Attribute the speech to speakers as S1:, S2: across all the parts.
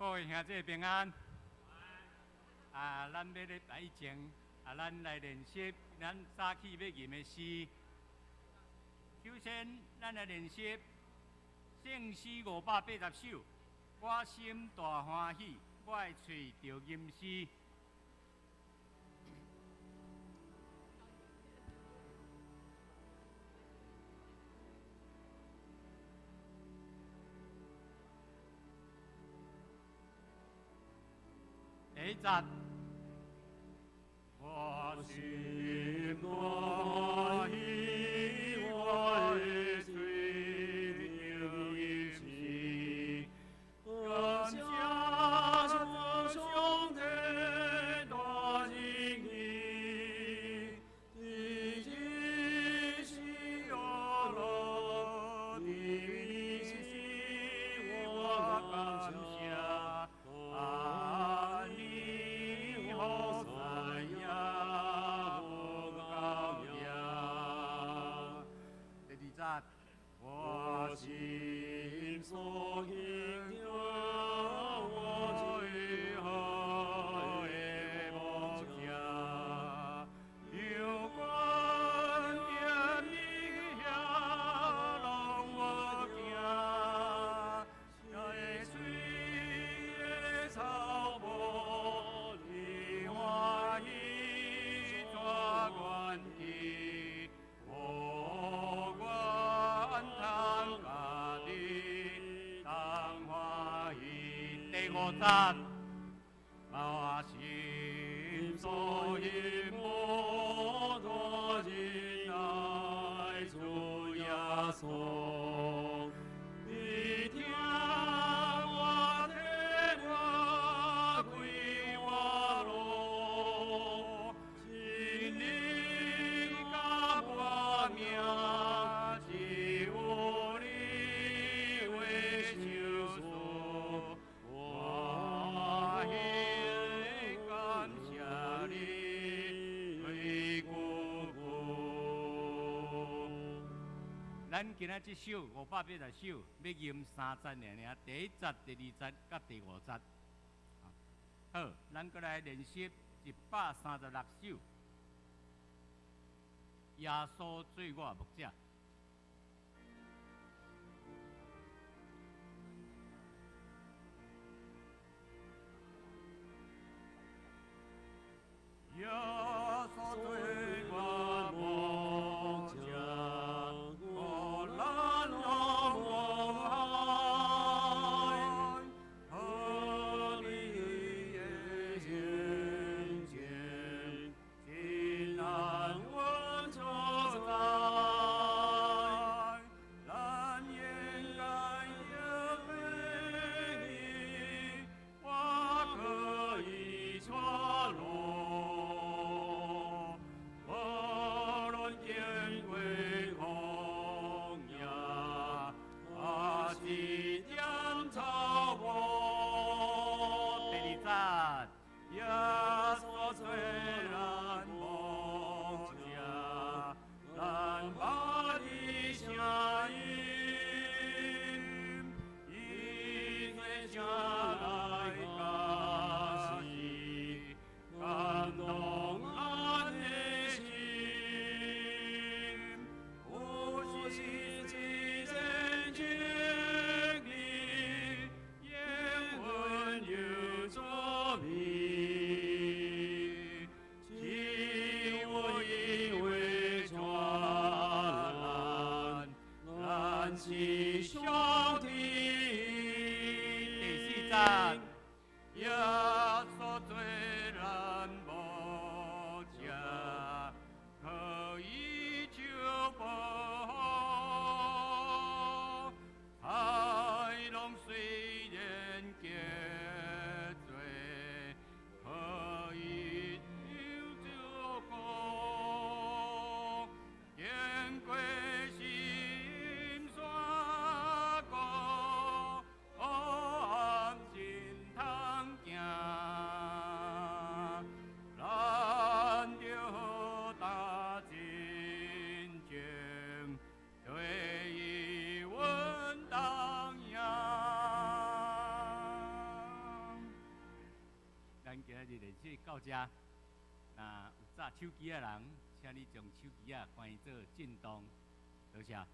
S1: 各位兄弟平安。啊，咱欲禮拜以前，啊，咱來練習咱早起欲吟的詩。首先，咱來練習聖詩580首。我心大歡喜，我的喙著吟詩。第一節，我心大歡喜，我的喙著吟詩，感謝主上帝大仁義，直至死我的死，我感謝。阿彌何山也無高也。第二節，我心所敬聽我最好的牧者，有關點你遐攏無驚，在水的草坡，你歡喜帶阮去，予阮通佮你同歡喜。第五節，我心所欣慕大仁愛主耶穌，你聽我體我開我路，親臨甲我命，只有你為相屬，我興感謝你為久久。咱今仔這首580首，欲吟三節爾爾，第一節、第二節佮第五節。好，咱閣來練習136首。耶穌做我牧者。耶穌做我牧者，我難攏無害，何你的親情，真安穩所在，咱應該得美麗，我可以帶路。無論經過曠野，還是踮草坡。第二節，耶穌做咱牧者，咱捌伊聲音，伊做聲來教示，感動咱的心。有時自然經歷，應允有作為，只有伊話帶咱，咱是上帝。第四節，耶穌做咱牧者，可以就保護。海浪雖然結濟，可以有祝福。經過深山，遮。若有紮手機的人，請你將手機仔關做震動，多謝。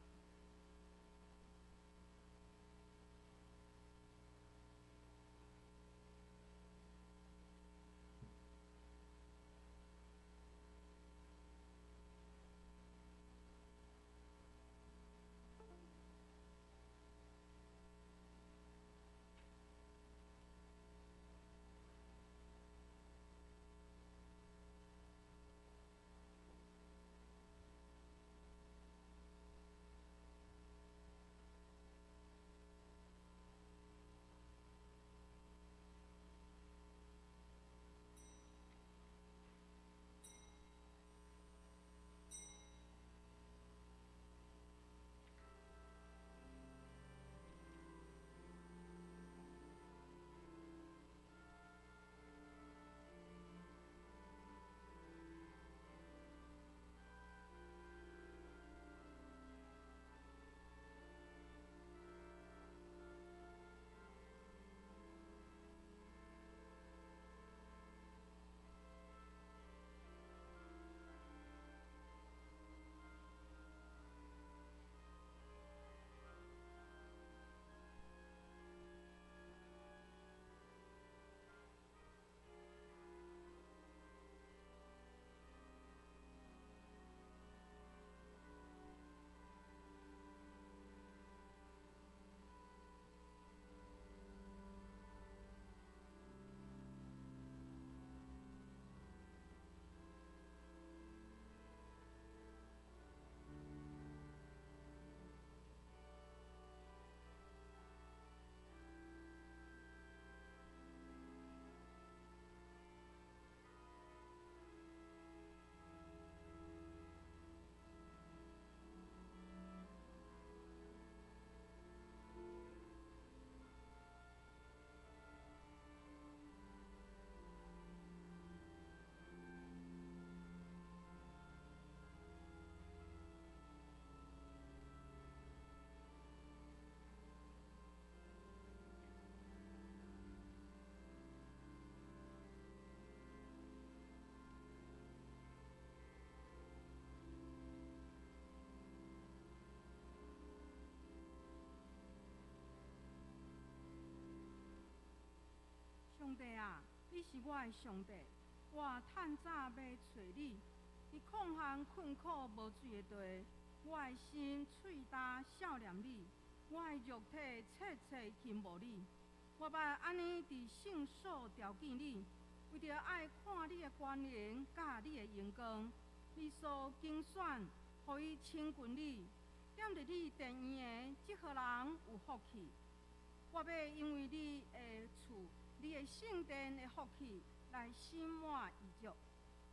S2: 上帝啊，你是我的上帝，我趁早欲揣你。佇曠旱困苦無水的地，我的心喙焦想念你，我的肉體切切欣慕你。我捌按呢佇聖所朝見你，為著愛看你的權能佮你的榮光。你所揀選，予伊親近你，踮佇你殿院的，這號人有福氣。我欲因為你的厝，你的聖殿的福氣，來心滿意足。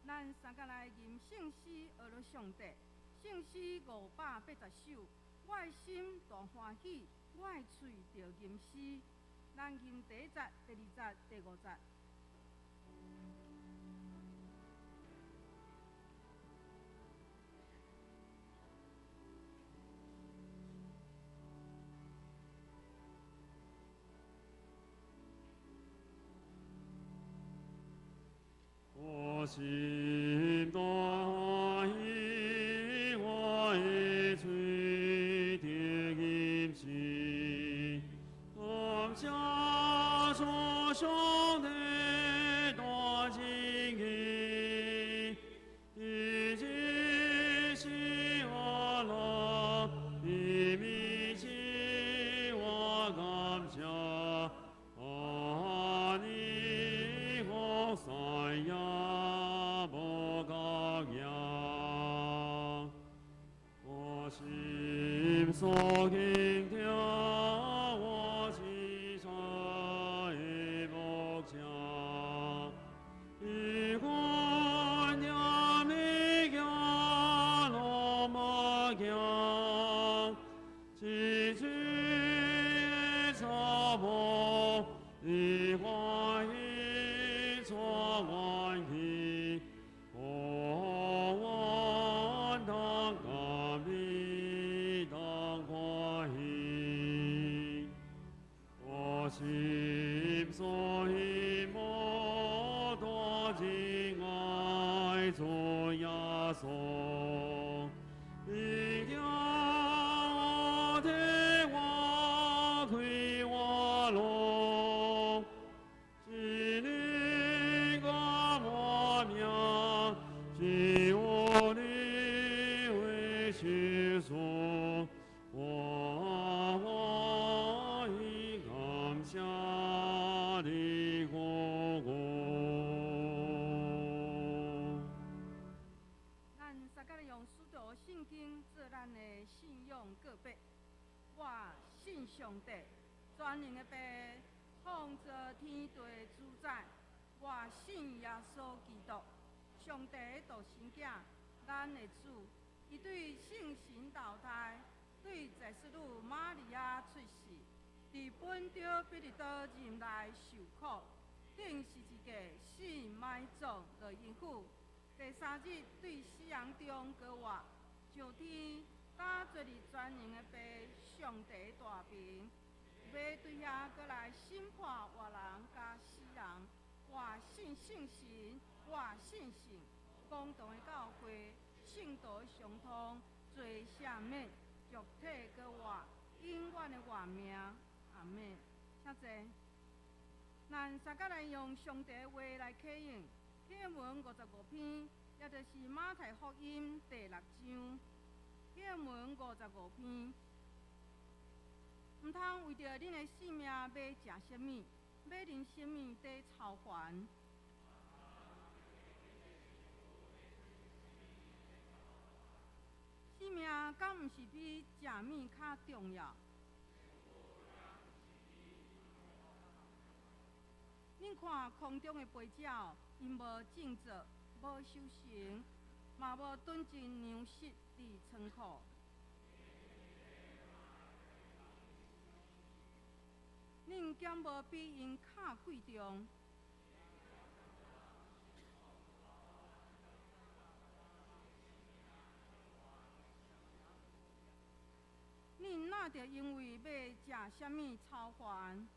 S2: 咱三共來吟聖詩，學了上帝。聖詩580首，我的心大歡喜，我的喙著吟詩。咱吟第一節、第二節、第五節。
S3: 我心大歡喜，我的喙著吟詩，感謝主上帝大正義，伊這是阿拉，伊面前我感謝，阿尼和山也無共樣，我心所傾聽，我至善的牧者，伊訓練的行羅馬行，清水的草坡，伊歡喜帶阮去，予阮通甘美，通歡喜。我心所欣慕大正起诉，我爱感谢你哥哥。
S2: 咱三个用使徒信经做咱的信仰告白。我信上帝，全能的父，创造天地的主宰。我信耶稣基督，上帝的独生囝，咱的主。伊对圣神投胎，对祭司女玛利亚出世，伫本丢彼利多忍耐受苦，钉十字架死埋葬落阴府。第三日对死人中复活，上天，搭坐伫全能的父上帝大爿，欲对遐阁来审判活人佮死人。我信圣神，我信圣公同的教会，圣徒相通，罪赦免，肉体阁活，永远的活命。阿们。请坐。咱三个来用上帝的话来启应，启文55篇，也就是马太福音第六章。启文五十五篇，毋通为著恁的性命欲食啥物，欲啉啥物伫操烦。性命敢毋是比食物较重要？恁看空中的飞鸟，𪜶无种植，无收成，嘛无囤积粮食伫仓库。恁敢无比𪜶较贵重？恁若著因为欲食啥物操烦？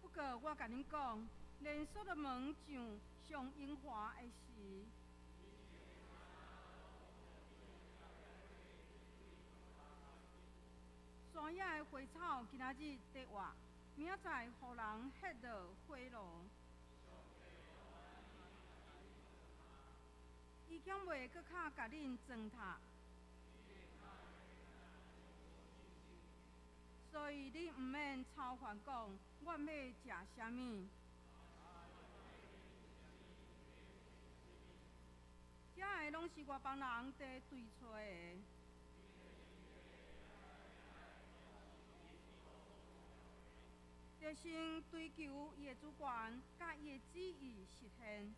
S2: 不过我共恁讲，连所罗门上上荣华的时，山野的花草今仔日伫活，明仔载予人彼落火炉。伊敢袂阁较共恁装塔？所以你毋免操烦讲，我欲食啥物。这个拢是外邦人伫追揣的。著先追求伊的主权，佮伊的旨意实现。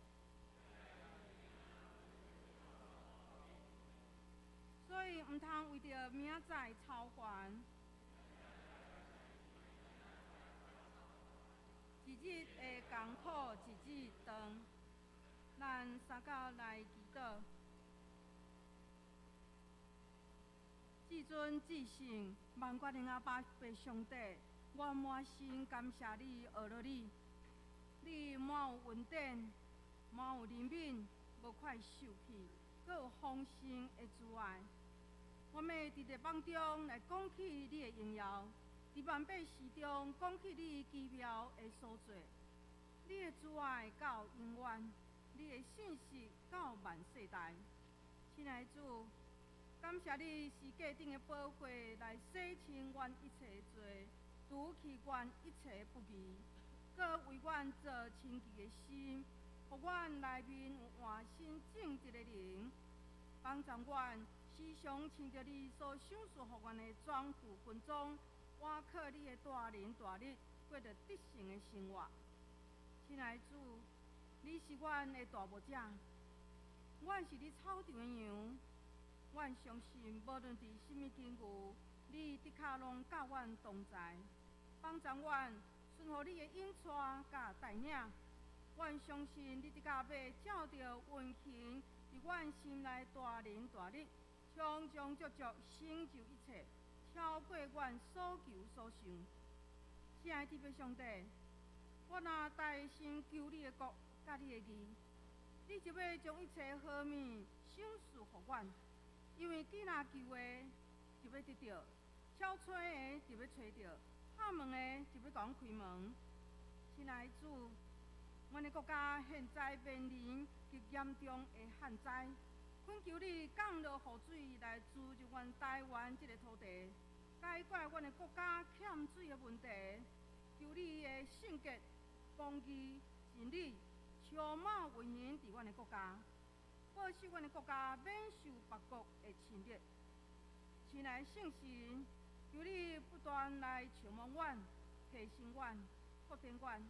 S2: 所以毋通为著明仔载操烦。一日的艰苦，一日当。咱三甲来祈祷。至尊至圣，万国的阿爸父上帝，我满心感谢你，学了你，你满有恩典，满有怜悯，无快受气，阁有丰盛的慈爱。我欲伫热梦中来讲起你的荣耀，伫万百世中讲起你奇妙的所作。你的慈爱到永远，你的信实到万世代。亲爱的主，感谢你十架顶的宝血来洗清阮一切的罪，除去阮一切不义，阁为阮造清洁的心，予阮内面有换新正直的灵，帮助阮时常穿著你所赏赐予阮的全副军装，倚靠你的大能大力，过著得胜的生活。亲爱的主，你是阮的大牧者，阮是你草场的羊。阮相信，无论伫啥物境遇，你的确拢佮阮同在，帮助阮顺服你的引带佮带领。阮相信你的确欲照著运行伫阮心内大能大力，充充足足成就一切，超过阮所求所想。亲爱的天父上帝，我若带心求你的国佮你的义，你就欲将一切好物赏赐予阮。因为既若求的就欲得著，敲揣的就欲揣著，敲门的就欲共阮开门。親愛的主，阮的國家現在面臨極嚴重的旱災，懇求你降落雨水來滋潤阮台灣這个土地，解決阮的國家欠水的問題。求你的聖潔、公義、真理充滿運行佇阮的國家，保守阮的國家免受別國的侵略。親愛的聖神，求你不斷來充滿阮、提升阮、擴展阮。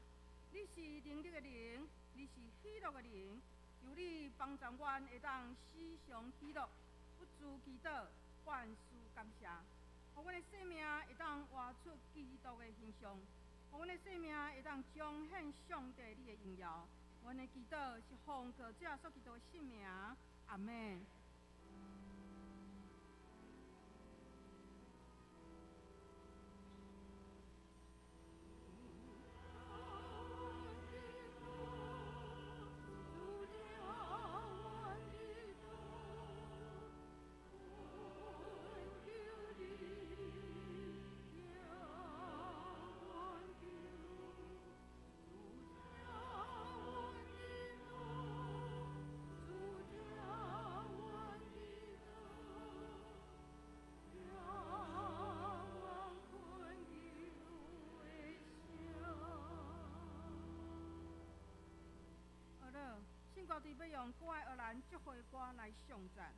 S2: 你是能力的靈，你是喜樂的靈，求你幫助阮會當時常喜樂，不住祈禱，萬事感謝，予阮的生命會當活出基督的形象，予阮的生命會當彰顯上帝你的榮耀。阮的祈禱是奉靠主耶穌基督的聖名，阿們。聖歌隊欲用歌愛學蘭祝福的歌來頌讚。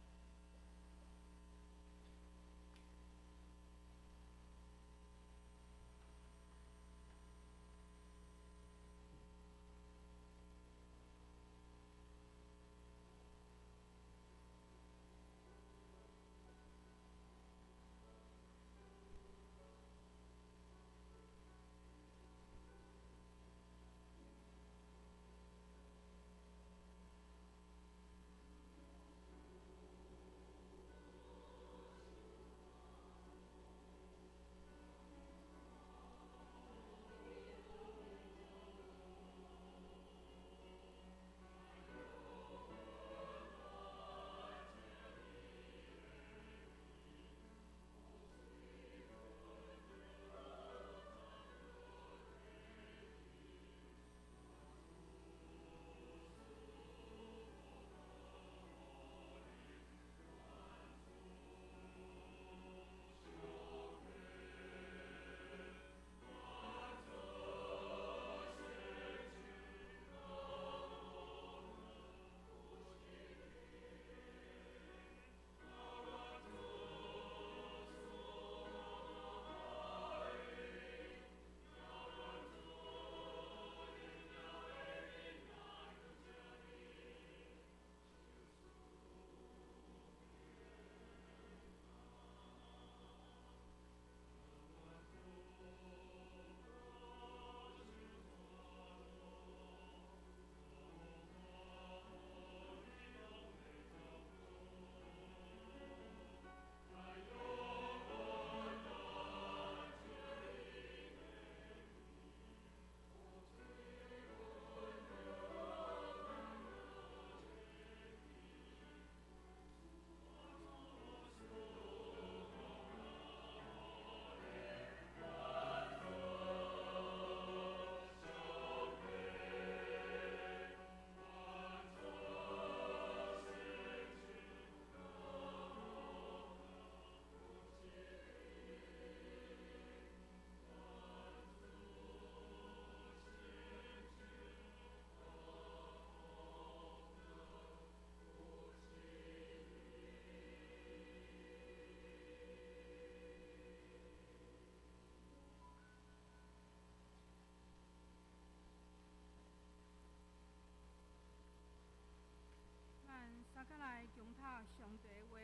S2: 咱三個來共讀上帝的話，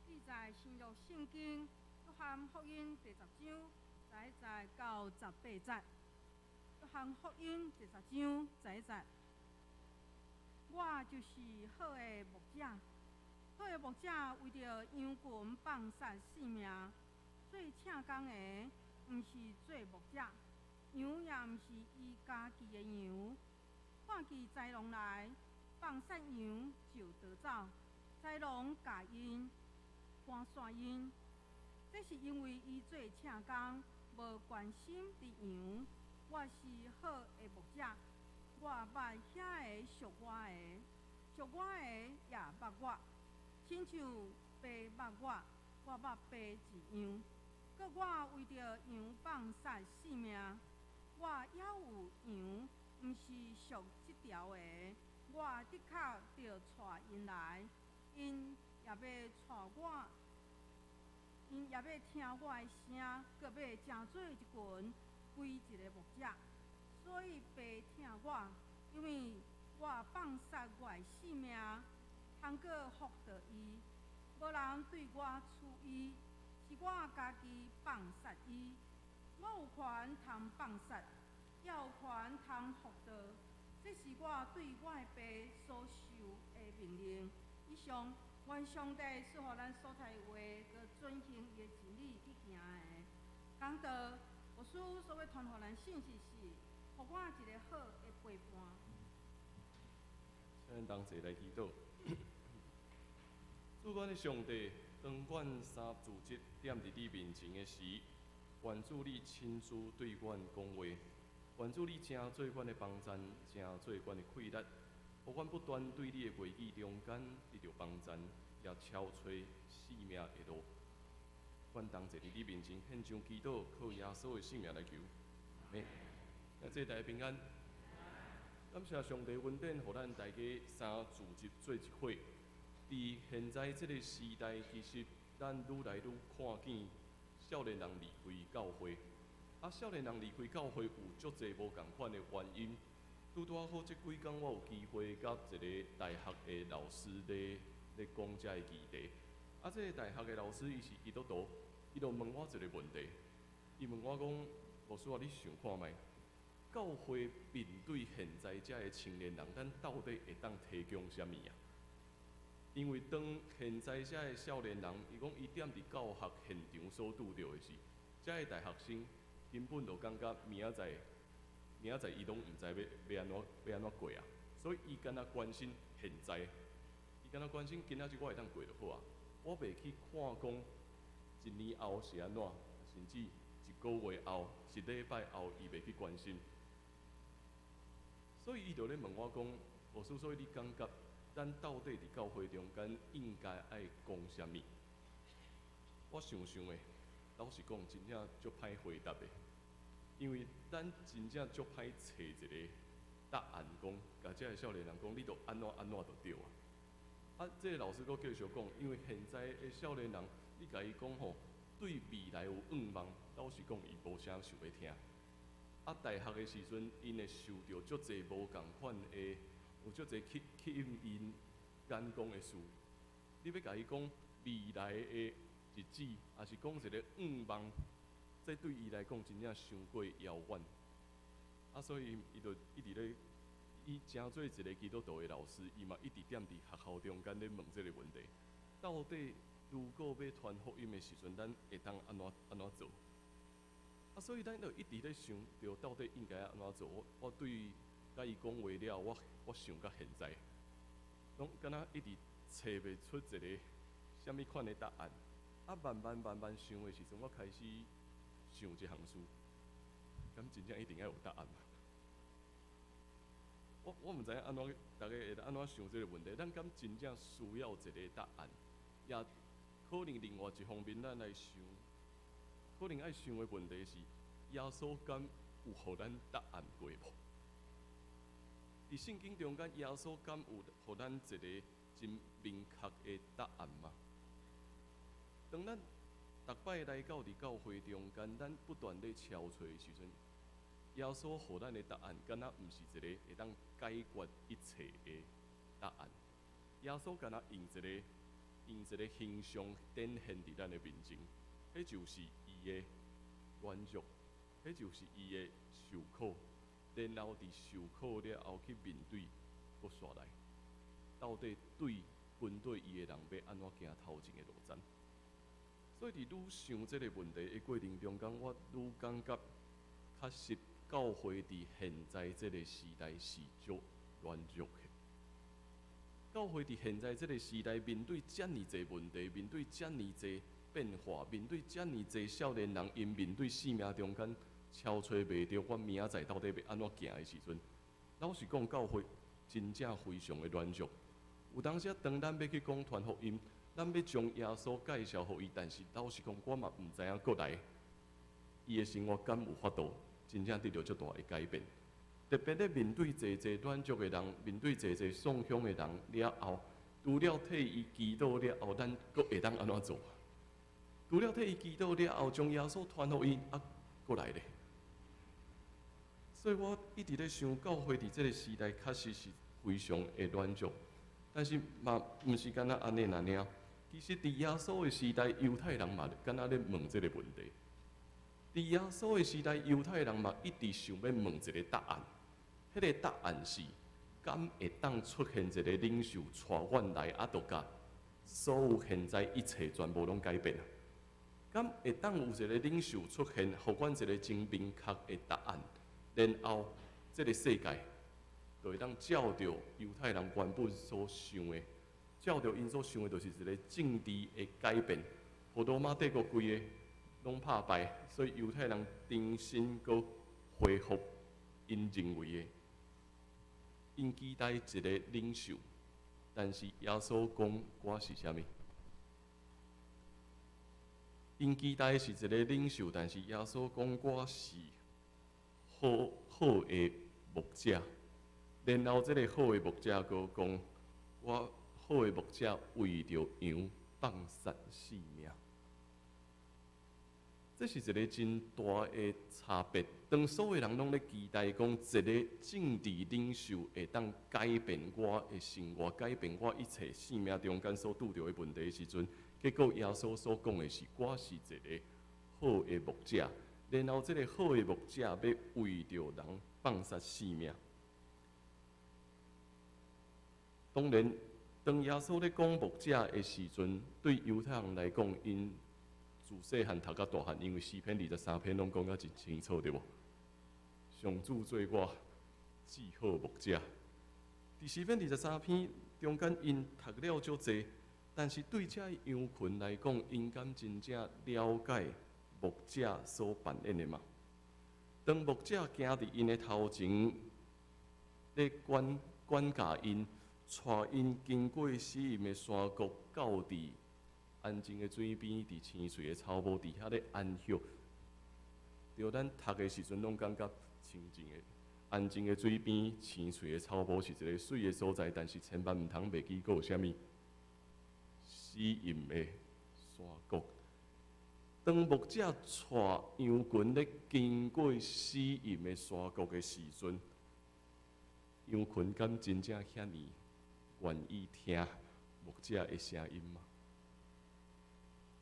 S2: 記載新約聖經約翰福音第十章11節到18節。約翰福音第十章11節，我就是好的牧者，好的牧者為著羊群放捨性命。做請工的，毋是做牧者，羊也毋是伊家己的羊。看見豺狼來，放捨羊就逃走，豺狼共𪜶，趕散𪜶。這是因為伊做請工，無關心佇羊。我我是好的牧者，我捌遐个屬我的，屬我的也捌我，親像爸捌我，我捌爸一樣。閣我為著羊放捨性命，我猶有羊，毋是屬這條的，我的確著帶𪜶來，𪜶也欲帶我，𪜶也欲聽我的聲，閣欲成做一群，歸一个牧者。所以爸疼我，因為我放捨我的性命，通閣復著伊。無人對我取伊，是我家己放捨伊。我有權通放捨，也有權通復著。這是我對我的爸所受的命令。以上，願上帝賜予咱所聽的話，閣遵行伊的真理去行的。講道，牧師所欲傳予咱信息是，予我一个好的陪伴。
S4: 請咱同齊來祈禱。主阮的上帝，當阮三主日踮佇你面前的時，願主你親自對阮講話，願主你成做阮的幫贊，成做阮的氣力，予阮不斷對你的話語中間得著幫贊，也敲揣生命的路。阮同齊佇你面前獻上祈禱，靠耶穌的聖名來求。阿們。感謝大家平安。感謝上帝恩典，予咱大家三主日做一伙。佇現在這个時代，其實咱愈來愈看見少年人離開教會。啊，少年人離開教會有足濟無仝款的原因。拄拄仔好，這幾工我有機會佮一个大學的老師咧講這个議題。啊，這个大學的老師伊是基督徒，伊就問我一个問題。伊問我講：牧師啊，你想看覓？教會面對現在這个青年人，咱到底會當提供啥物啊？因為當現在這个少年人，伊講伊踮佇教學現場所拄著的是，這个大學生根本就感覺明仔載，明仔載伊攏毋知欲按怎過啊，所以伊敢若關心現在，伊敢若關心今仔日我會當過就好啊，我袂去看講一年後是按怎，甚至一個月後、一禮拜後，伊袂去關心。所以伊就咧問我講，牧師，所以你感覺咱到底佇教會中間應該愛講啥物？我想想的，老實講，真正足歹回答的，因為咱真正足歹揣一个答案，講，共這个少年人講，你著按怎按怎就對啊。啊，這个老師閣繼續講，因為現在的少年人，你共伊講吼，對未來有願望，老實講，伊無啥想欲聽。啊，大學的時陣，𪜶會受著足濟無仝款的，有足濟吸引𪜶眼光的事。你欲共伊講未來的日子，抑是講一个願望，這對伊來講真正傷過遙遠。啊，所以伊就一直咧，伊成做一个基督徒的老師，伊嘛一直踮佇學校中間咧問這个問題：到底如果欲傳福音的時陣，咱會當按怎做？啊，所以咱就一直咧想，著到底應該按怎做？我對共伊講話了，我想到現在，攏敢若一直揣袂出一个啥物款的答案。啊，慢慢慢慢想的時陣，我開始想一項事，敢真正一定愛有答案嗎？我毋知影按怎，大家會按怎想這个問題？咱敢真正需要一个答案？也可能另外一方面，咱來想，可能愛想的問題是：耶穌敢有予咱答案過無？佇聖經中間，耶穌敢有予咱一个真明確的答案嗎？當咱逐擺來到佇教會中間，咱不斷咧敲揣的時陣，耶穌予咱的答案，敢若毋是一个會當解決一切的答案。耶穌敢若用一个形象展現佇咱的面前，彼就是伊的軟弱，彼就是伊的受苦，然後佇受苦了後去面對，閣煞來，到底對跟隨伊的人欲按怎行頭前的路程？所以佇愈想這个問題的過程中間，我愈感覺確實教會佇現在這个時代是足軟弱的。教會佇現在這个時代面對遮爾濟問題，面對遮爾濟變化，面對遮爾濟少年人，𪜶面對生命中間超揣袂著，我明仔載到底欲按怎行的時陣，老實講，教會真正非常的軟弱。有當時當咱欲去講傳福音，咱欲將耶穌介紹予伊，但是老實講，我嘛毋知影過來伊的生活敢有法度真正得著足大的改變。特別咧面對濟濟軟弱的人，面對濟濟喪鄉的人了後，除了替伊祈禱了後，咱閣會當按怎做？除了替伊祈禱了後，將耶穌傳予伊，啊，閣來咧。所以我一直咧想，教會佇這个時代確實是非常的軟弱，但是嘛，毋是干焦按呢爾爾。其實佇耶穌的時代，猶太人嘛敢若咧問這个問題。佇耶穌的時代，猶太人嘛一直想欲問一个答案。彼个答案是，敢會當出現一个領袖帶阮來，啊，就共所有現在一切全部攏改變啊？敢會當有一个領袖出現，予阮一个真明確的答案，然後這个世界就會當照著猶太人原本所想的，照著𪜶所想的，就是一个政治的改變，予羅馬帝國規个攏拍敗，所以猶太人重新閣恢復𪜶認為的，𪜶期待一个領袖，但是耶穌講我是啥物？𪜶期待是一个領袖，但是耶穌講我是好好的牧者。然後這个好的牧者閣講，我好的牧者為著羊放捨性命。這是一个真大的差別。當所有人攏咧期待講一个政治領袖會當改變我的生活，改變我一切生命中間所拄著的問題的時陣，結果耶穌所講的是，我是一个好的牧者。然後這个好的牧者欲為著人放捨性命。當然，當耶穌咧講牧者的時陣，對猶太人來講，𪜶自細漢讀甲大漢，因為詩篇23篇攏講甲真清楚，對無？上主做我至好牧者。佇詩篇二十三篇中間，𪜶讀了足濟，但是對這羊群來講，𪜶敢真正了解牧者所扮演的嗎？當牧者行佇𪜶的頭前，咧管管教𪜶，帶𪜶經過死蔭的山谷，到佇安靜的水邊，佇青翠的草坡，佇遐咧安歇。著咱讀的時陣，攏感覺清靜的、安靜的水邊、青翠的草坡是一个媠的所在，但是千萬毋通袂記閣有啥物死蔭的山谷。當牧者帶羊群咧經過死蔭的山谷的時陣，羊群敢真正遐爾願意聽牧者的聲音嗎？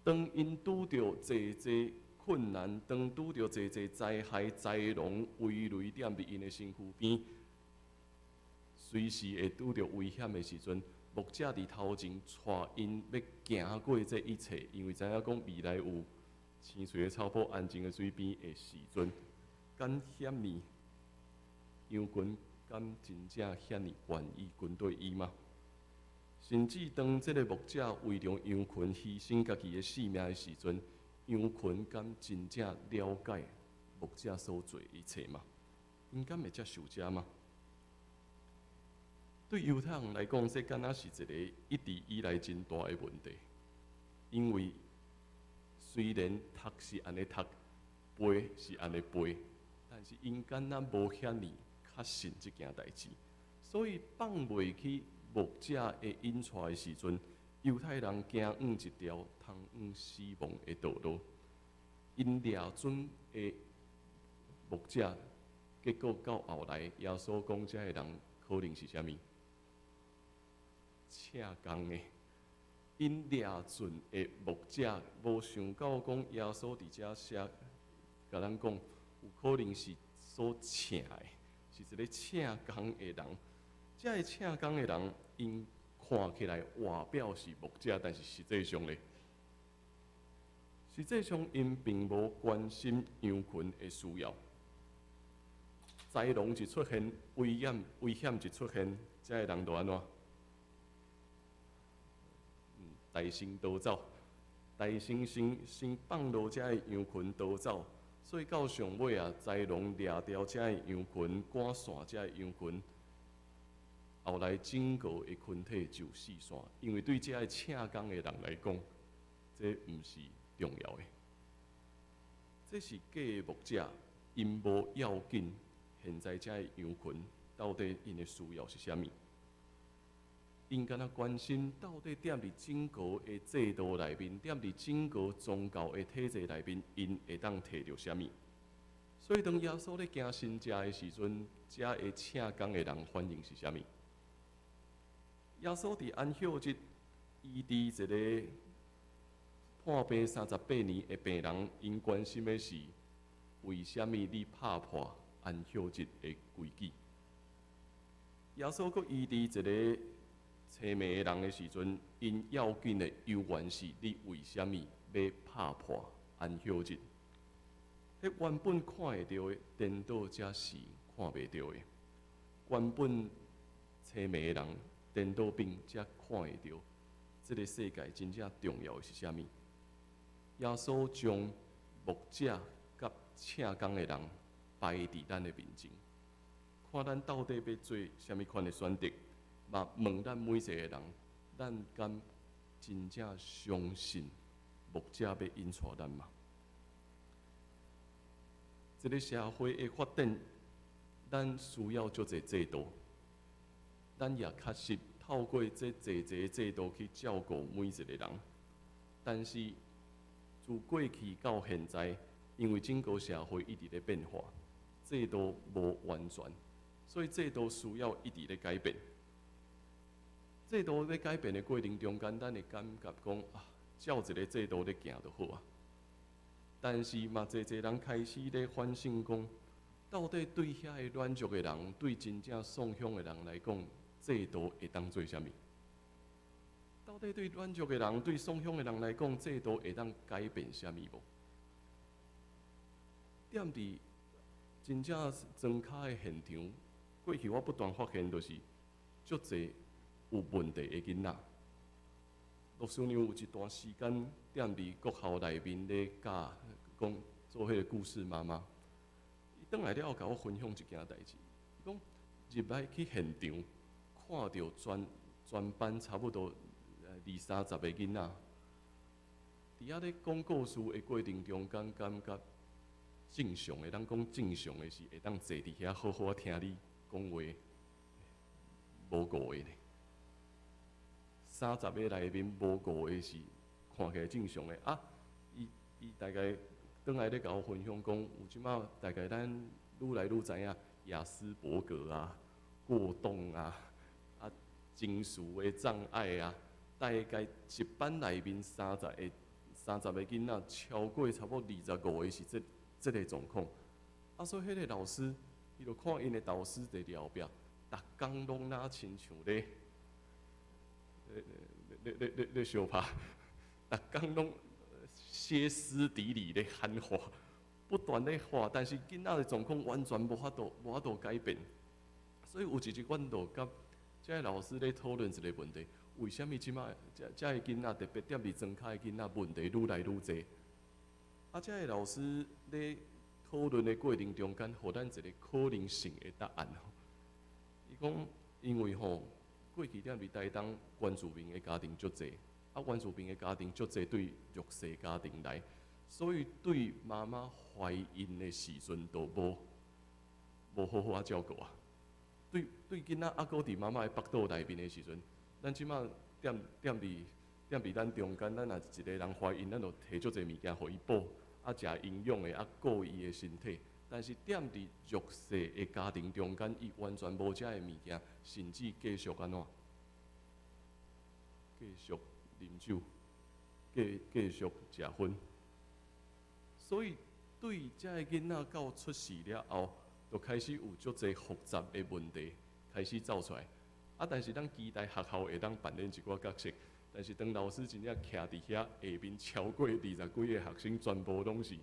S4: 當𪜶拄著濟濟困難，當拄著濟濟災害、豺狼、圍雷踮佇𪜶的身軀邊，隨時會拄著危險的時陣，牧者佇頭前帶𪜶欲行過這一切，因為知影講未來有青翠的草坡、安靜的水邊的時陣，敢遐爾羊群敢真正遐爾願意跟綴伊嗎？甚至當這个牧者為著羊群犧牲家己的性命的時陣，羊群敢真正了解牧者所做的一切嗎？𪜶敢會接受這嗎？對猶太人來講，這敢若是一个一直以來真大的問題，因為雖然讀是按呢讀，背是按呢背，但是𪜶敢若無遐爾確信這件代誌，所以放袂去牧者的引帶的時陣，猶太人行往一條通往死亡的道路。𪜶掠準的牧者，結果到後來，耶穌講這个人可能是啥物？請工的。𪜶掠準的牧者，無想到講耶穌佇遮寫，共咱講，有可能是所請的，是一个請工的人。這个請工的人，𪜶看起來外表是牧者，但是實際上咧，實際上𪜶並無關心羊群的需要。豺狼一出現，危險一出現，這个人就按怎？大聲逃走，大聲先放落這个羊群逃走。所以到上尾啊，豺狼掠著遮的羊群，趕散遮的羊群，後來整個的群體就四散，因為對遮的請工的人來講，這毋是重要的。這是假的牧者，𪜶無要緊。現在遮的羊群到底𪜶的需要是啥物？𪜶敢若關心到底踮佇整個的制度內面，踮佇整個宗教的體制內面，𪜶會當提著啥物？所以當耶穌咧行神跡的時陣，遮的請工的人反應是啥物？耶穌佇安息日醫治一個破病38年的病人，𪜶關心的是為啥物你拍破安息日的規矩？耶穌閣醫治一個青盲的人的時陣，𪜶要緊的猶原是你為啥物欲拍破安息日？彼原本看會著的，顛倒才是看袂著的；原本青盲的人，顛倒變才看會著。這个世界真正重要的是啥物？耶穌將牧者佮請工的人擺佇咱的面前，看咱到底欲做啥物款的選擇，嘛問咱每一個人，咱敢真正相信牧者欲引帶咱嗎？這个社會的發展，咱需要足濟制度，咱也確實透過這濟濟制度去照顧每一個人。但是自過去到現在，因為整個社會一直咧變化，制度無完全，所以制度需要一直咧改變。制度咧改變的過程中間，咱會感覺講啊，照一个制度咧行就好啊。但是嘛，濟濟人開始咧反省講，到底對遐个軟弱的人，對真正喪鄉的人來講，制度會當做啥物？到底對軟弱的人、對喪鄉的人來講，制度會當改變啥物無？踮佇真正莊跤的現場，過去我不斷發現，就是足濟有問題的囡仔。牧師娘有一段時間踮佇國校內面咧教講做彼个故事媽媽，伊轉來了後，共我分享一件代誌。伊講入來去現場，看著全全班差不多二三十个囡仔，佇遐咧講故事的過程中間，感覺正常的，咱講正常的是會當坐佇遐好好仔聽你講話，無五个呢。三十个內面無五個是看起來正常的啊！伊伊大概轉來咧共我分享講，有這馬大概咱愈來愈知影亞斯伯格啊、過動啊、啊情緒的障礙啊，大概一班內面三十个三十个囡仔，超過差不多25個是這這个狀況。啊，所以彼个老師，伊就看𪜶的導師佇咧後壁，逐工攏若親像咧。咧咧咧咧相拍，逐工攏歇斯底里咧喊話，不斷咧喊，但是囡仔的狀況完全無法度無法度改變。所以有一日，阮就佮遮个老師咧討論一个問題：為啥物這馬遮遮个囡仔特別踮佇莊跤的囡仔問題愈來愈濟？啊，遮个老師咧討論的過程中間，予咱一个可能性的答案。伊講，因為吼，過去踮佇台東原住民的家庭足濟，啊，原住民的家庭足濟對弱勢家庭來，所以對媽媽懷孕的時陣都無無好好仔照顧啊。對對囡仔猶閣佇媽媽的腹肚內面的時陣，咱這馬踮踮佇踮佇咱中間，咱若一個人懷孕，咱就提足濟物件予伊補，啊，食營養的，啊，顧伊的身體。但是踮佇弱勢的家庭中間，伊完全無遮的物件，甚至繼續按怎？繼續啉酒，繼繼續食薰。所以對遮的囡仔到出世了後，就開始有足濟複雜的問題開始走出來。啊，但是咱期待學校會當扮演一寡角色，但是當老師真正徛佇遐下面，超過二十幾个學生，全部攏是。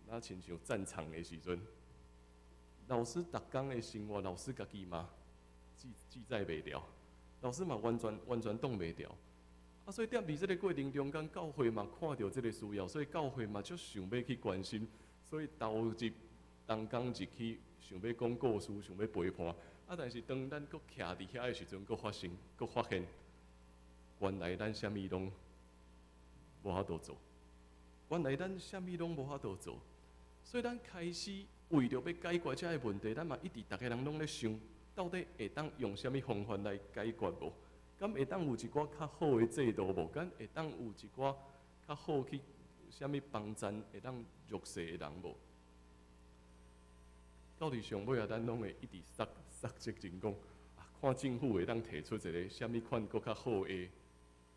S4: 若親像戰場的時陣，老師逐工的生活，老師家己嘛記記載袂牢，老師嘛完全完全擋袂牢。啊，所以踮佇這个過程中間，教會嘛看著這个需要，所以教會嘛足想欲去關心，所所以投入同工入去，想欲講故事，想欲陪伴。啊，但是當咱閣徛佇遐的時陣，閣發生，閣發現，原來咱啥物攏無法度做。原來咱啥物攏無法度做。所以咱開始為著欲解決這个問題，咱嘛一直逐个人攏咧想，到底會當用啥物方法來解決無？敢會當有一寡較好的制度無？敢會當有一寡較好去啥物幫贊會當弱勢的人無？到佇上尾啊，咱攏會一直捒捒責任講，啊，看政府會當提出一个啥物款閣較好的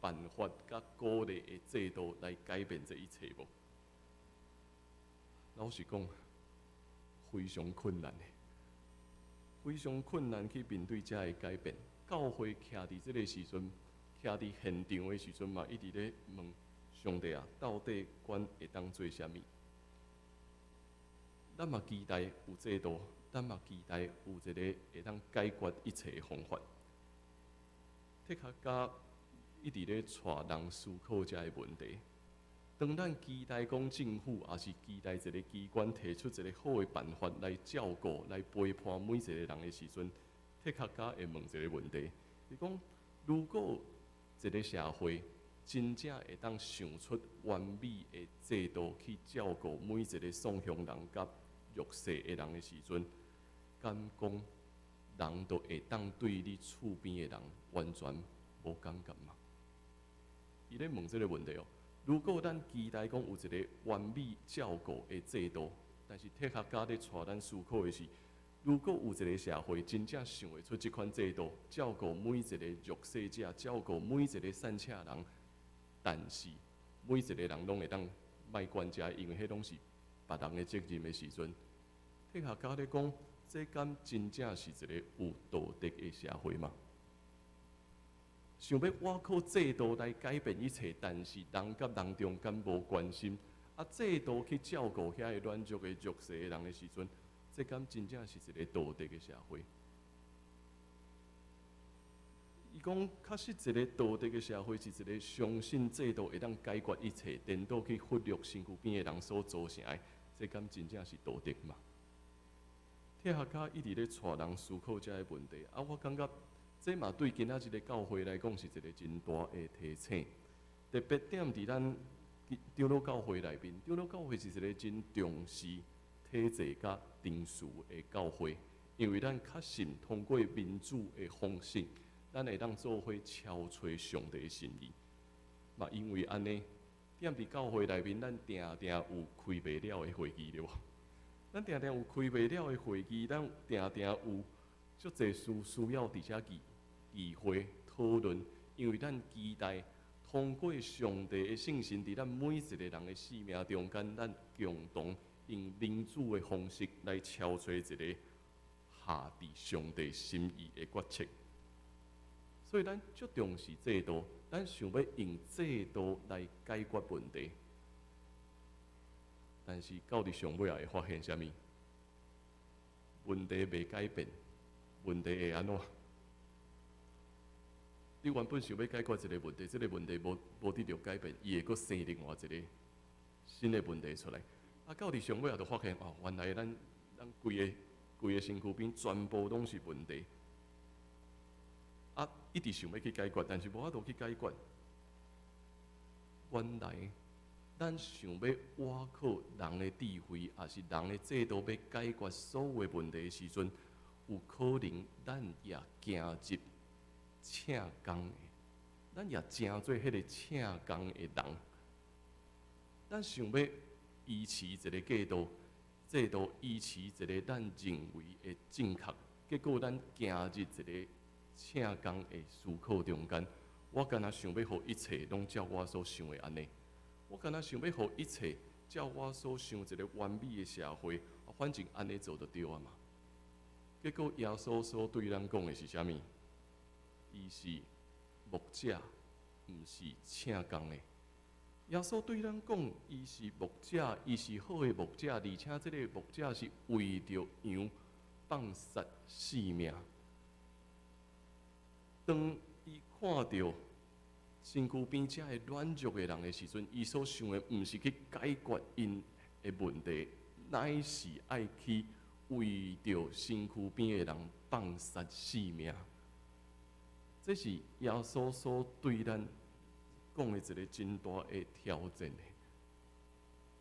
S4: 辦法，佮鼓勵的制度來改變這一切無？老實講，非常困難的，非常困難去面對這个改變。教會徛佇這个時陣，徛佇現場的時陣嘛，一直咧問上帝啊，到底阮會當做啥物？咱嘛期待有制度，咱嘛期待有一个會當解決一切的方法。哲學家一直咧帶人思考這个問題。當咱期待講政府，抑是期待一个機關提出一個好的辦法來照顧、來陪伴每一個人的時陣，哲學家會問一個問題：伊講，如果一個社會真正會當想出完美的制度去照顧每一個喪鄉人佮弱勢的人的時陣，敢講人就會當對你厝邊的人完全無感覺嗎？伊咧問這個問題哦。如果咱期待講有一個完美照顧的制度，但是哲學家咧帶咱思考的是，如果有一個社會真正想會出這款制度，照顧每一個弱勢者，照顧每一個散赤人，但是每一個人攏會當莫管這，因為彼攏是別人的責任的時陣，哲學家咧講，這敢真正是一個有道德的社會嗎？想欲倚靠制度來改變一切，但是人佮人中間無關心，啊，制度去照顧遐个軟弱的弱勢的人的時陣，這敢真正是一個道德的社會？伊講，確實一個道德的社會是一個相信制度會當解決一切，顛倒去忽略身軀邊的人所造成的，這敢真正是道德嗎？哲學家一直咧帶人思考這个問題，啊，我感覺，這嘛對今仔日个教會來講是一個真大的提醒，特別踮佇咱長老教會內面，長老教會是一個真重視體制佮程序的教會，因為咱確信通過民主的方式，咱會當做伙敲揣上帝的心意。嘛因為按呢，踮佇教會內面，咱定定有開袂了的會議，對無？咱定定有開袂了的會議，咱定定有足濟事需要佇遮議議會討論，因為咱期待通過上帝的聖神佇咱每一個人的生命中間，咱共同用民主的方式來敲揣一個合佇上帝心意的決策。所以咱足重視制度，咱想欲用制度來解決問題，但是到佇上尾仔會發現啥物？問題袂改變，問題會按怎？你原本想欲解決一個問題，這個問題無無得著改變，伊會閣生另外一個新的問題出來。啊，到佇上尾仔就發現哦，原來咱咱規个規个身軀邊全部攏是問題。啊，一直想欲去解決，但是無法度去解決。原來咱想欲倚靠人的智慧，抑是人的制度，欲解決所有的問題的時陣，有可能咱也行入請工的，咱也成做彼個請工的人。咱想欲維持一個制度，制度維持一個咱認為的正確，結果咱行入一個請工的思考中間。我敢若想欲予一切攏照我所想的按呢，我敢若想欲予一切照我所想一個完美的社會，反正按呢做就對啊嘛。結果耶穌所對咱講的是啥物？伊是牧者，毋是請工的。耶穌對咱講，伊是牧者，伊是好的牧者，而且這个牧者是為著羊放捨性命。當伊看著身軀邊遮个軟弱的人的時陣，伊所想的毋是去解決𪜶的問題，乃是愛去為著身軀邊的人放殺性命。這是耶穌所對咱講的一个真大的挑戰。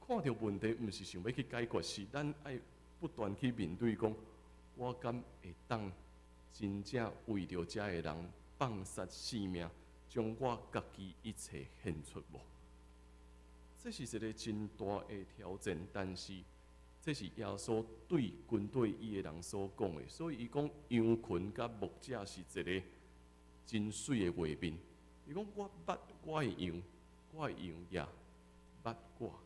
S4: 看著問題，毋是想欲去解決，是咱愛不斷去面對，講我敢會當真正為著遮的人放殺性命，將我家己一切獻出無？這是一个真大的挑戰，但是這是耶穌對軍隊伊的人所講的，所以伊講羊群佮牧者是一个真媠的畫面。伊講我捌我的羊，我的羊也捌我，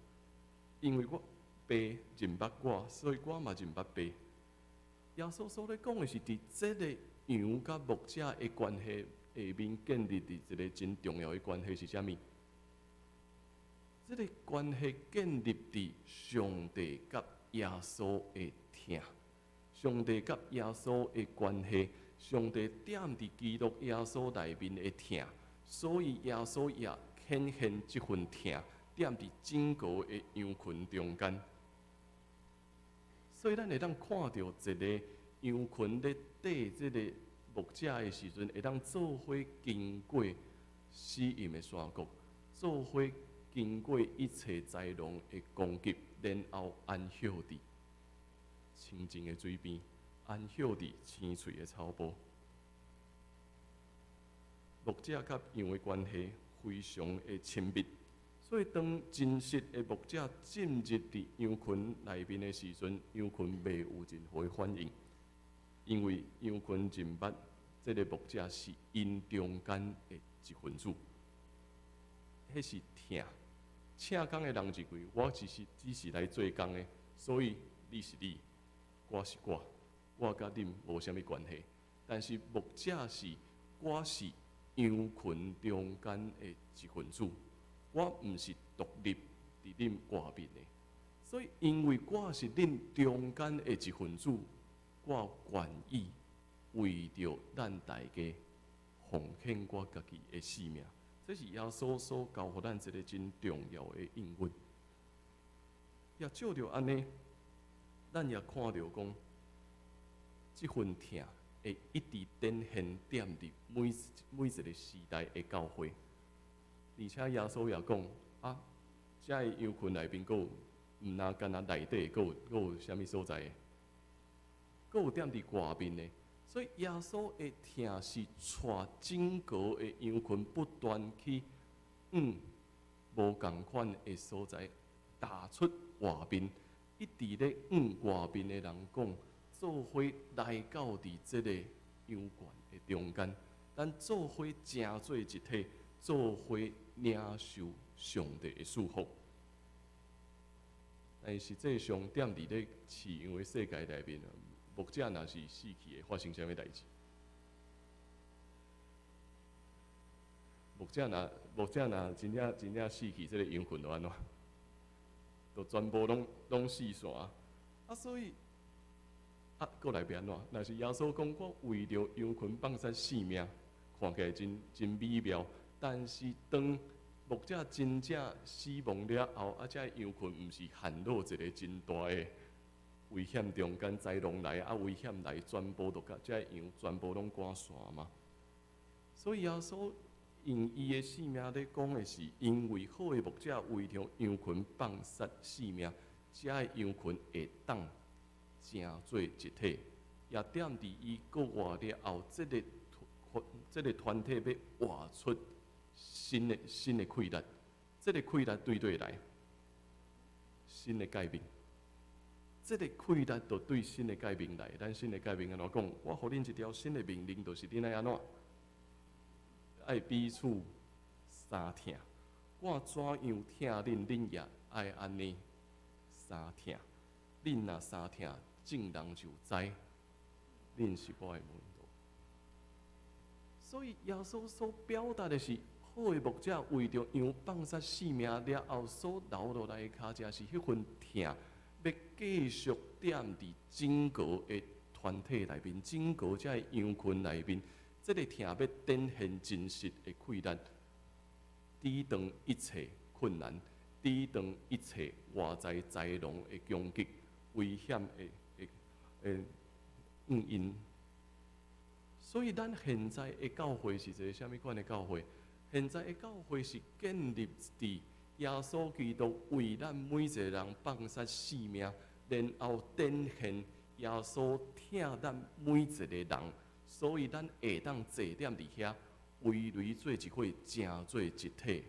S4: 因為我爸認捌我，所以我嘛認捌爸。耶穌所咧講的是，佇這个羊佮牧者的關係下面建立佇一个真重要的關係是啥物？這个關係建立佇上帝佮耶穌的疼，上帝佮耶穌的關係，上帝踮佇基督耶穌內面的疼，所以耶穌也顯現這份疼，踮佇整個的羊群中間。所以咱會當看著一个羊群咧綴這个牧者的時陣，會當做伙經過死蔭的山谷，做伙經過一切災難的攻擊，然後安歇佇清靜的水邊，安歇佇青翠的草埔。牧者佮羊的關係非常的親密，所以當真實的牧者進入佇羊群內面的時陣，羊群袂有任何的反應，因為羊群認捌這个牧者是𪜶中間的一份子，彼是疼。請工的人認為我只是來做工的，所以你是你，我是我，我佮恁無啥物關係。但是牧者是，我是羊群中間的一份子，我毋是獨立佇恁外面的。所以因為我是恁中間的一份子，我願意為著咱大家奉獻我家己的性命。這是耶穌所教予咱一个真重要的應允。也照著按呢，咱也看著講，這份疼會一直展現踮佇每一个時代的教會。而且耶穌也講啊，遮个羊群內面閣有，毋若干焦內底，閣有啥物所在？閣有踮佇外面的。所以耶穌的疼是帶整個的羊群不斷去往無仝款的所在，踏出外面，一直咧向外面的人講，做伙來到佇這個羊群的中間，咱做伙成做一體，做伙領受上帝的祝福。但是實際上，踮佇咧飼羊的世界內面，牧者若是死去，會發生啥物代誌？牧者若真正真正死去，這个羊群就按怎？就全部攏死煞。啊，所以啊，閣來欲按怎？若是耶穌講，我為著羊群放殺性命，看起來真真美妙。但是當牧者真正死亡了後，啊，這个羊群毋是陷落一个真大的危險中間，災難來啊，危險來，全部都共這个羊全部攏趕散嘛。所以耶穌用伊的性命咧講的是，因為好的牧者為著羊群放殺性命，這个羊群會當成做一體，也踮佇伊復活了後，這个團體欲活出新的氣力，這个氣力對佗來？新的誡命，這个氣力就對新的誡命來。咱新的誡命按怎講？我予恁一條新的命令，就是恁愛按怎？愛彼此相疼。我怎樣疼恁，恁也愛按呢相疼。恁若相疼，眾人就知恁是我的門徒。所以耶穌所表達的是，好的牧者為著羊放殺性命了後，所留落來的跤跡是彼份疼，欲繼續踮佇整個的團體內面，整個這个羊群內面，這个疼欲展現真實的氣力，抵擋一切困難，抵擋一切外在災難的攻擊，危險的原因。所以咱現在的教會是一个啥物款的教會？現在的教會是建立佇耶穌基督為咱每一個人放捨性命，然後展現耶穌疼咱每一個人，所以咱會當坐踮佇遐，圍內做一伙，成做一體。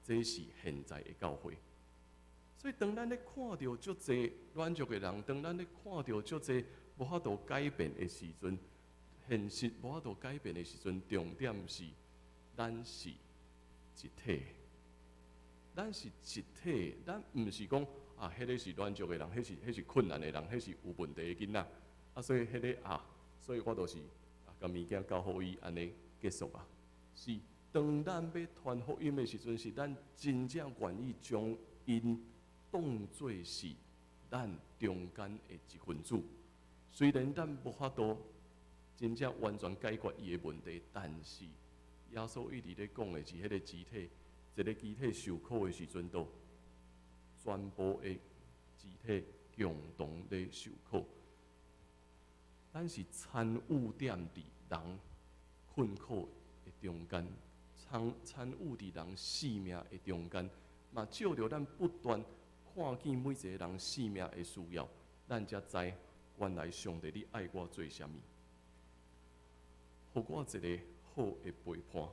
S4: 這是現在的教會。所以當咱咧看著足濟軟弱的人，當咱咧看著足濟無法度改變的時陣，現實無法度改變的時陣，重點是咱是一體，咱是一體，咱毋是講啊，彼个是軟弱的人，彼是困難的人，彼是有問題的囡仔，啊，所以彼个啊，所以我就是啊，共物件交予伊按呢結束啊。是當咱欲傳福音的時陣，是咱真正願意將𪜶當做是咱中間的一份子。雖然咱無法度真正完全解決伊的問題，但是耶穌一直咧講的是彼个肢體，一个肢體受苦的時陣，都全部的肢體共同咧受苦。咱是參與踮佇人困苦的中間，參與佇人性命的中間，嘛藉著咱不斷看見每一個人性命的需要，咱才知原來上帝你愛我做啥物，予我一个好的陪伴。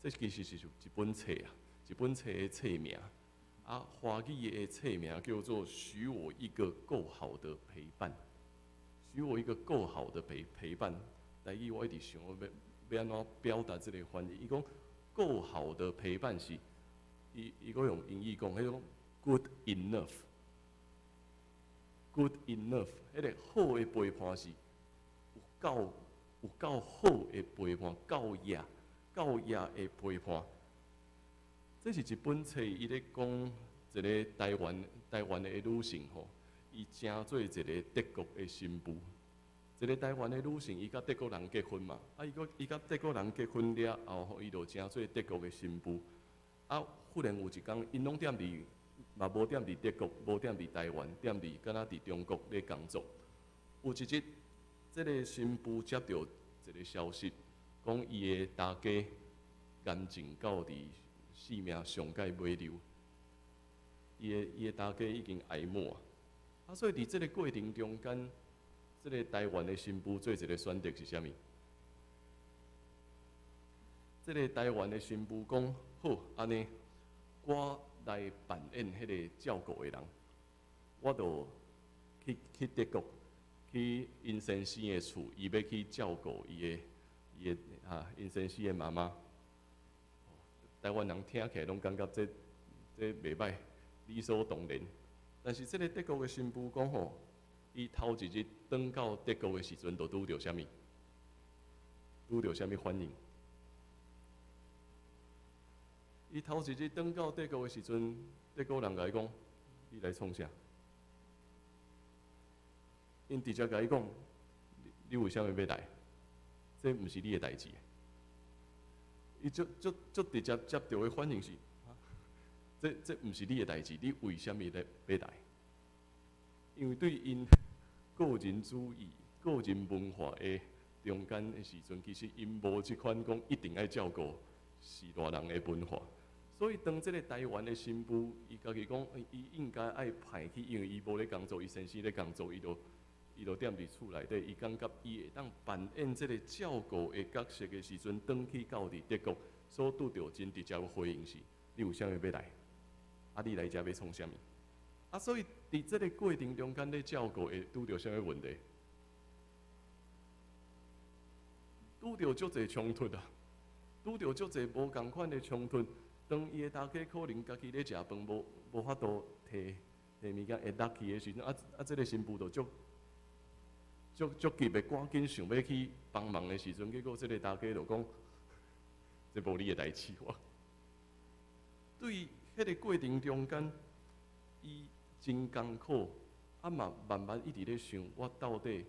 S4: 這其實是一本冊啊，一本冊的冊名。啊，華語的冊名叫做《許我一個夠好的陪伴》，許我一個夠好的陪伴。台語我一直想欲按怎表達這个翻譯。伊講夠好的陪伴是，伊閣用英語講，彼種 good enough，good enough，彼个好的陪伴是有夠好的陪伴，夠額的陪伴。這是一本冊，伊咧講一个台灣的女性吼，伊成做一個德國的新婦。一个台灣的女性，伊佮德國人結婚嘛，啊，伊佮德國人結婚了後吼，伊就成做德國的新婦。啊，忽然有一工，𪜶攏踮佇，嘛無踮佇德國，無踮佇台灣，踮佇敢若佇中國咧工作。有一日，這个新婦接著一个消息，講伊的大家癌症到佇生命上蓋尾溜，伊的大家已經癌末啊，所以佇這个過程中間，這个台灣的新婦做一个選擇是啥物？這个台灣的新婦講：好，按呢，我來扮演彼个照顧的人，我就去德國，去𪜶先生的厝，伊欲去照顧伊的啊，𪜶先生的媽媽。台灣人聽起來攏感覺這袂䆀，理所當然。但是這个德國的新婦講吼，伊頭一日轉到德國的時陣，就拄著啥物？拄著啥物反應？伊頭一日轉到德國的時陣，德國人共伊講：你來創啥？𪜶直接共伊講：你為啥物欲來？這毋是你的代誌。伊足足足直接接著的反應是：這毋是你的代誌，你為啥物咧欲來？因為對𪜶個人主義、個人文化的中間的時陣，其實𪜶無這款講一定愛照顧序大人的文化。所以當這个台灣的新婦，伊家己講，伊應該愛派去，因為伊無咧工作，伊先生咧工作，伊就踮佇厝內底，伊感覺伊會當扮演這个照顧的角色的時陣，轉去到佇德國，所拄著真直接的回應是：你為啥物欲來？啊，你來遮欲創啥物？啊，所以佇這个過程中間咧照顧會拄著啥物問題？拄著足濟衝突啊！拄著足濟無仝款的衝突。當伊的大家可能家己咧食飯，無法度提提物件會落去的時陣，啊，這个新婦就足足足急的，趕緊想欲去幫忙的時陣，結果這个大家就講：這無你的代誌哇！對彼个過程中間，伊真艱苦，啊嘛慢慢一直咧想，我到底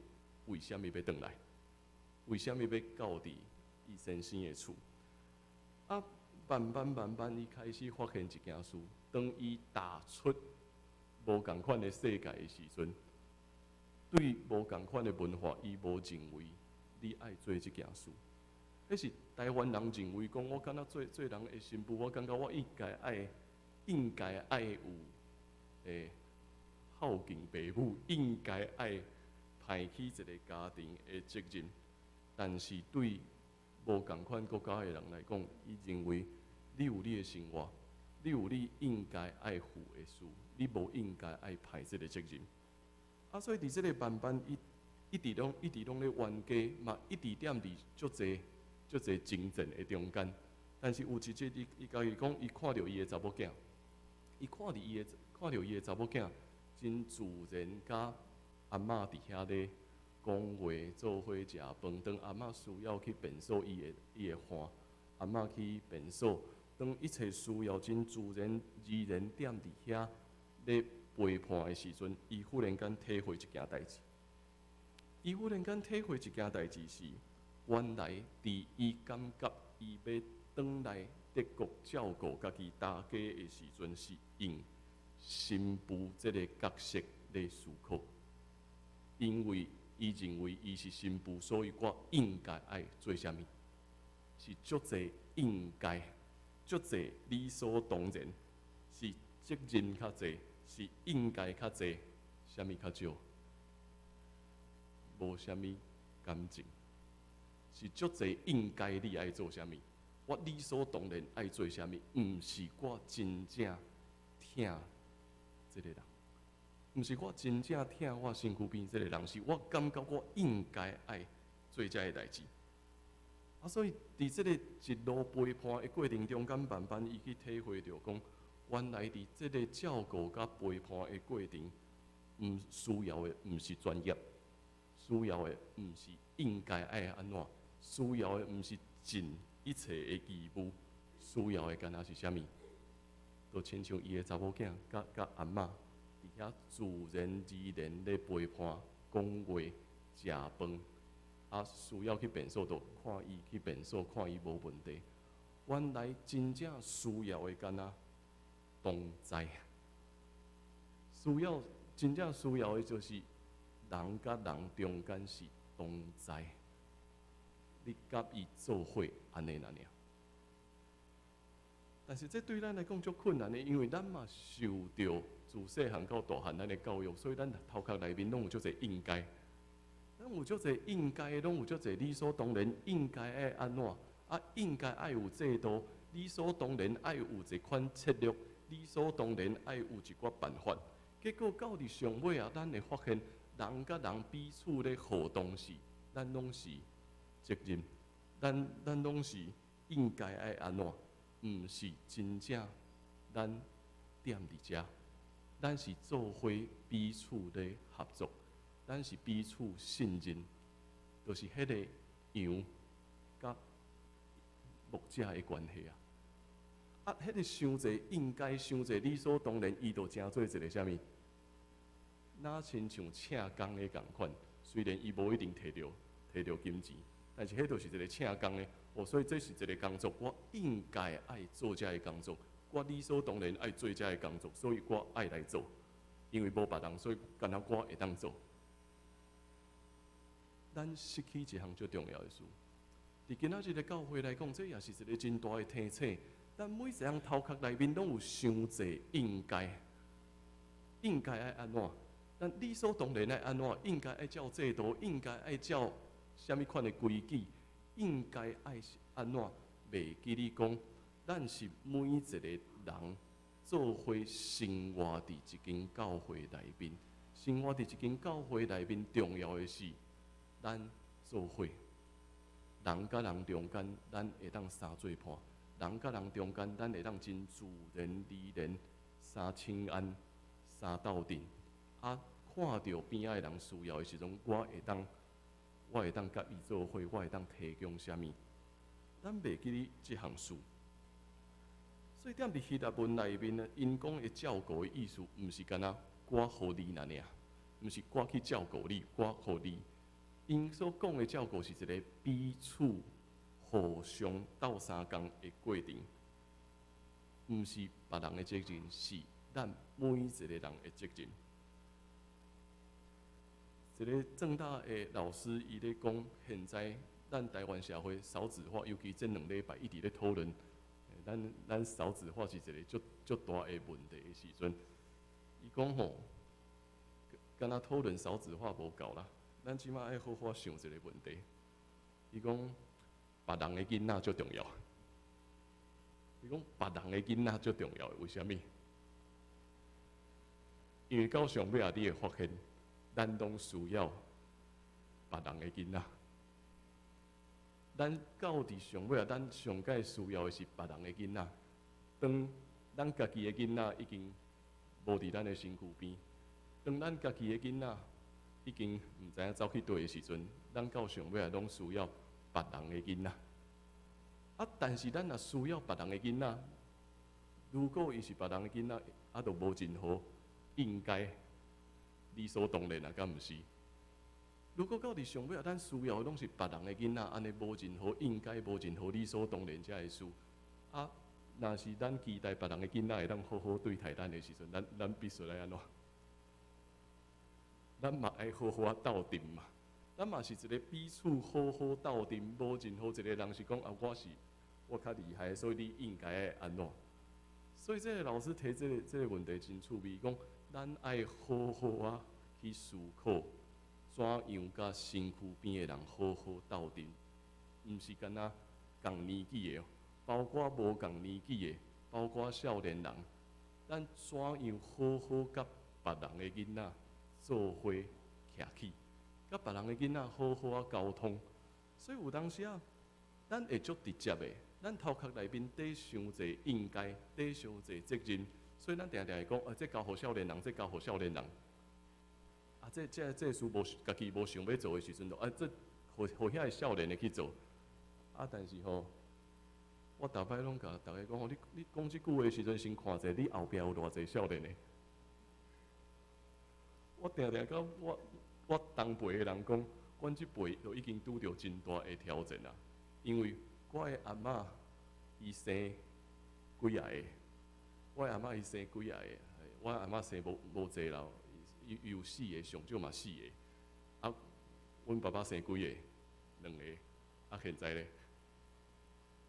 S4: 為啥物欲轉來？為啥物欲到佇伊先生的厝？啊，慢慢慢慢，伊開始發現一件事：當伊踏出無仝款的世界的時陣，對無仝款的文化，伊無認為你愛做這件事。彼是台灣人認為講，我敢若做做人的新婦，我感覺我應該愛有孝敬爸母，應該愛擔起一個家庭的責任。但是對無仝款國家的人來講，伊認為你有你的生活，你有你應該愛負的事，你無應該愛擔這個責任。啊，所以佇這個慢慢，伊一直攏咧冤家，嘛一直踮佇足濟足濟爭戰的中間。但是有一日，伊家己講，伊看著伊的查某囝，伊看著伊的查某囝，真自然佮阿嬤佇遐咧講話，做伙食飯。當阿嬤需要去便所，伊會喊阿嬤去便所。當一切需要真自然而然踮佇遐咧陪伴的時陣，伊忽然間體會一件代誌。伊忽然間體會一件代誌是，原來佇伊感覺伊欲轉來德國照顧家己大家的時陣，是用新婦這个角色咧思考。因為伊認為伊是新婦，所以我應該愛做啥物？是足濟應該，足濟理所當然，是責任較濟，是應該較濟，啥物較少？無啥物感情，是足濟應該你愛做啥物？我理所當然愛做啥物？毋是我真正疼這个人，毋是我真正疼我身軀邊這個人，是我感覺我應該愛做這个代誌。啊，所以佇這個一路陪伴的過程中間，慢慢伊去體會著講，原來佇這個照顧佮陪伴的過程，毋需要的毋是專業，需要的毋是應該愛按怎，需要的毋是盡一切的義務，需要的敢若是啥物？就親像伊的查某囝佮阿嬤佇遐自然而然咧陪伴、講話、食飯，啊，需要去便所就看伊去便所，看伊無問題。原來真正需要的敢若同在，需要真正需要的就是人佮人中間是同在，你佮伊做伙按呢爾爾。但是這對咱來講足困難的，因為咱嘛受著自細漢到大漢咱的教育，所以咱頭殼內面攏有足濟應該，咱有足濟應該，攏有足濟理所當然應該愛按怎，啊應該愛有制度，理所當然愛有一款策略，理所當然愛有一寡辦法。結果到佇上尾啊，咱會發現人佮人彼此咧互動時，咱攏是責任，咱攏是應該愛按怎。毋是真正咱踮佇遮，咱是做伙彼此咧合作，咱是彼此信任，就是彼个羊佮牧者的關係啊。啊，彼個傷濟應該傷濟理所當然，伊就成做一个啥物？若親像請工的仝款，雖然伊無一定摕著金錢，但是彼就是一个請工的。哦，所以這是一个工作，我應該愛做這个工作，我理所當然愛做這个工作，所以我愛來做，因為無別人，所以干焦我會當做。咱失去一項最重要的事，佇今仔日的教會來講，這也是一個真大的提醒。咱每一個人頭殼內面攏有傷濟應該，應該愛按怎？咱理所當然愛按怎？應該愛照制度，應該愛照啥物款的規矩？應該愛是按怎？袂記你講，咱是每一個人做伙生活佇一間教會內面，生活佇一間教會內面，重要的是咱做伙，人佮人中間，咱會當相做伴；人佮人中間，咱會當真自然而然相請安、相鬥陣。啊，看著邊仔的人需要的時陣，我會當佮伊做伙，我會當提供啥物？咱袂記得這項事。所以踮佇希臘文內面呢，𪜶講的照顧的意思，毋是干焦我予你爾爾，毋是我去照顧你，我予你。𪜶所講的照顧是一个彼此互相鬥相共的過程，毋是別人的責任，是咱每一個人的責任。一个政大的老師伊咧講，現在咱台灣社會少子化，尤其這2禮拜一直咧討論，咱少子化是一個足足大的問題的時陣，伊講吼，敢若討論少子化無夠啦，咱這馬愛好好想一個問題。伊講別人的囡仔足重要。伊講別人的囡仔足重要，為啥物？因為到上尾仔，你會發現，咱攏需要別人的囡仔。咱到佇上尾仔，咱上蓋需要的是別人的囡仔。當咱家己的囡仔已經無佇咱的身軀邊，當咱家己的囡仔已經毋知影走去佗的時陣，咱到上尾仔攏需要別人的囡仔。啊，但是咱若需要別人的囡仔，如果伊是別人的囡仔，啊，就無任何應該理所當然啊，敢毋是？如果到佇上尾仔，咱需要的攏是別人的囡仔，按呢無任何應該、無任何理所當然遮的事。啊，若是咱期待別人的囡仔會當好好對待咱的時陣，咱必須來按怎？咱嘛愛好好仔鬥陣嘛。咱嘛是一個彼此好好鬥陣，無任何一個人是講啊，我是我較厲害，所以你應該愛按怎？所以這個老師提這個問題真趣味，講咱愛好好仔去思考，怎樣佮身軀邊的人好好鬥陣，毋是干焦仝年紀的，包括無仝年紀的，包括少年人，咱怎樣好好佮別人的囡仔做伙徛起，佮別人的囡仔好好仔溝通。所以有當時啊，咱會足直接的，咱頭殼內面底傷濟應該，底傷濟責任，所以咱定定會講，啊，這交予少年人，這交予少年人。啊，這事無家己無想欲做的時陣，就啊，這予予遐个少年的去做。啊，但是吼，我逐擺攏共逐家講吼，你講這句話的時陣，先看者你後壁有偌濟少年的。我定定佮我同輩的人講，阮這輩就已經拄著真大的挑戰啊，因為我的阿嬤伊生幾仔個，我的阿嬤伊生幾仔個，我阿嬤生無濟啦。伊有四個，上少嘛四個。啊，阮爸爸生幾個？兩個。啊，現在咧，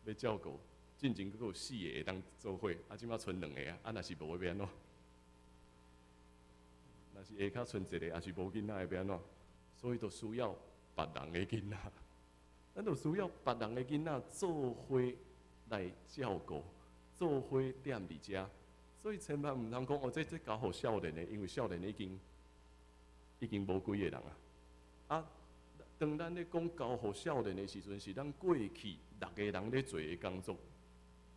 S4: 欲照顧，進前閣有四個會當做伙，啊，這馬賰兩個啊，啊，若是無的欲按怎？若是下跤賰一個，抑是無囡仔的欲按怎？所以就需要別人的囡仔，咱就需要別人的囡仔做伙來照顧，做伙踮佇遮。所以千萬毋通講哦，這交予少年的，因為少年的已經無幾個人啊。啊，當咱咧講交予少年的時陣，是咱過去六個人咧做的工作。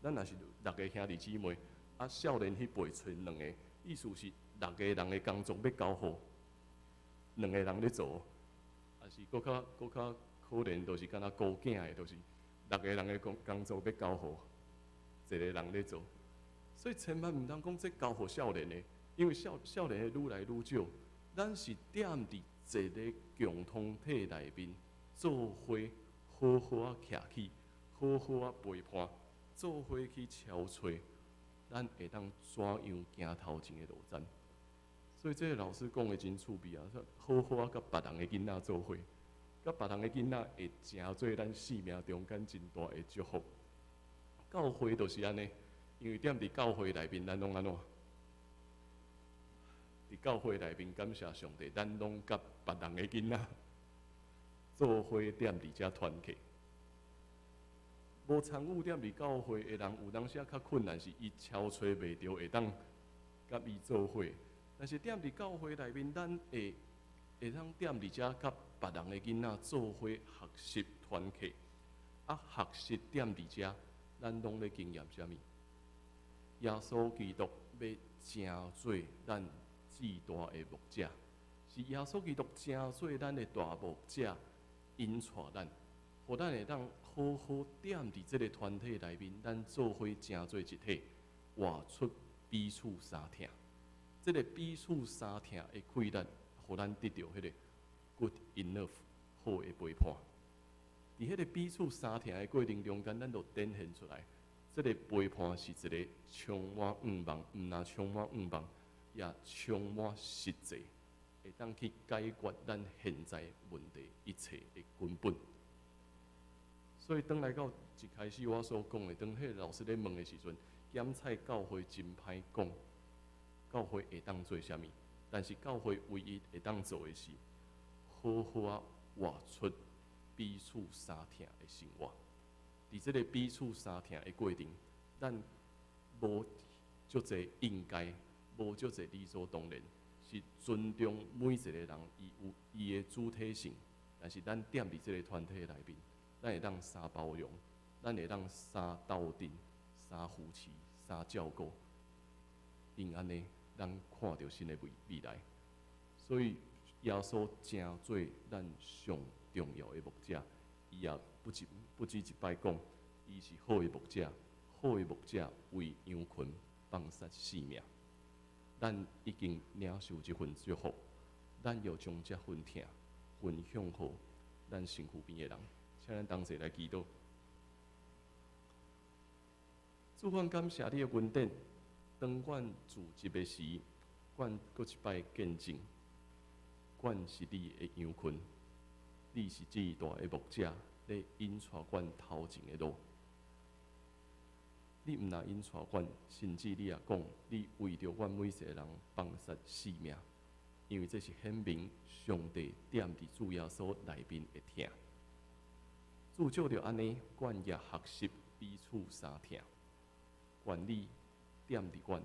S4: 咱若是六個兄弟姊妹，啊，少年彼輩賰兩個，意思是六個人的工作欲交予兩個人咧做，抑是閣較可憐，就是敢若孤囝的，就是六個人的工作欲交予一個人咧做。所以千萬毋通講這交予少年的，因為少年的愈來愈少。咱是踮佇一個共同體內面做伙好好仔徛起，好好仔陪伴，做伙去敲揣，咱會當怎樣行頭前的路程？所以這個老師講的真趣味啊！說好好仔佮別人的囡仔做伙，佮別人的囡仔會成做咱生命中間真大的祝福。教會就是按呢，因為踮佇教會內面，咱攏按怎？佇教會內面感謝上帝，咱攏佮別人的囡仔做伙踮佇遮團契。無參與踮佇教會的人，有當時仔較困難，是伊敲揣袂著會當佮伊做伙。但是踮佇教會內面，咱會當踮佇遮佮別人的囡仔做伙學習團契。啊，學習踮佇遮，咱攏咧經驗啥物？耶穌基督欲成做咱至大的牧者，是耶穌基督成做咱的大牧者，引帶咱，予咱會當好好踮佇這个團體內面，咱做伙成做一體，活出彼此相疼。這个彼此相疼的氣力，予咱得著彼个 good enough 好的陪伴。佇彼个彼此相疼的過程中間，咱就展現出來，這个陪伴是一个充滿向望，毋但充滿向望，也充滿實際。會當去解決咱現在問題一切的根本。所以轉來到一開始我所講的，當彼個老師咧問的時陣，檢採教會真歹講，教會會當做啥物？但是教會唯一會當做的是，好好仔活出彼此相疼的生活。佇這个彼此相疼的過程，咱無足濟應該，無足濟理所當然，是尊重每一個人伊有伊的主體性。但是咱踮佇這个團體內面，咱會當相包容，咱會當相鬥陣、相扶持、相照顧，因按呢，咱看著新的未來。所以耶穌成做咱上重要的牧者，伊也不止一擺講，伊是好的牧者，好的牧者為羊群放捨性命。咱已經領受這份祝福，咱要將這份疼分享予咱身軀邊的人。請咱同齊來祈禱。主，阮感謝你的恩典，當阮聚集的時，阮閣一擺見證，阮是你的羊群，你是至大的牧者，咧引帶阮頭前的路。你毋但引帶阮，甚至你也講，你為著阮每一個人放捨性命，因為這是顯明上帝踮佇主耶穌內面的疼。主藉著按呢，阮也學習彼此相疼。願你踮佇阮，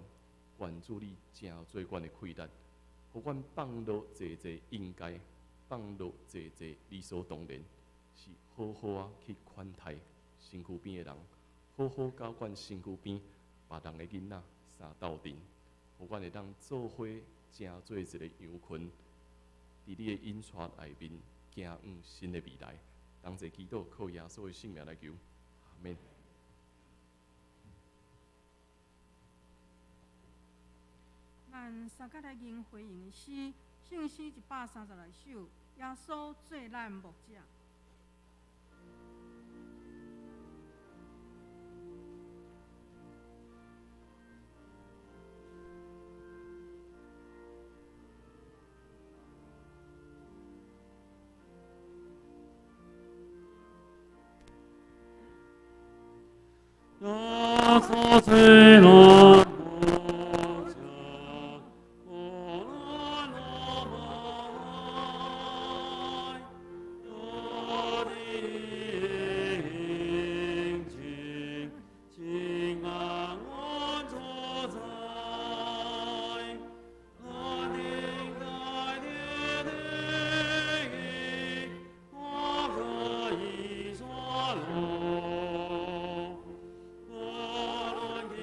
S4: 願主你成做阮的氣力，予阮放落濟濟應該，放落濟濟理所當然，是好好仔去款待身軀邊的人，好好佮阮身軀邊別人的囡仔相鬥陣，予阮會當做伙成做一个羊群，佇你的引帶內面行往新的未來。同齊祈禱，靠耶穌的聖名來求，阿們。
S2: 咱三個來吟回應的詩，聖詩136首，耶穌做咱牧者。
S3: 耶穌做咱牧者，予咱無礙，有你的恩情，真安穩所在，我定在你的意，我可以說路。無論經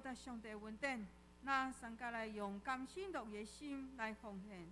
S2: 達上帝恩典，咱相佮來用甘心樂意的心來奉獻。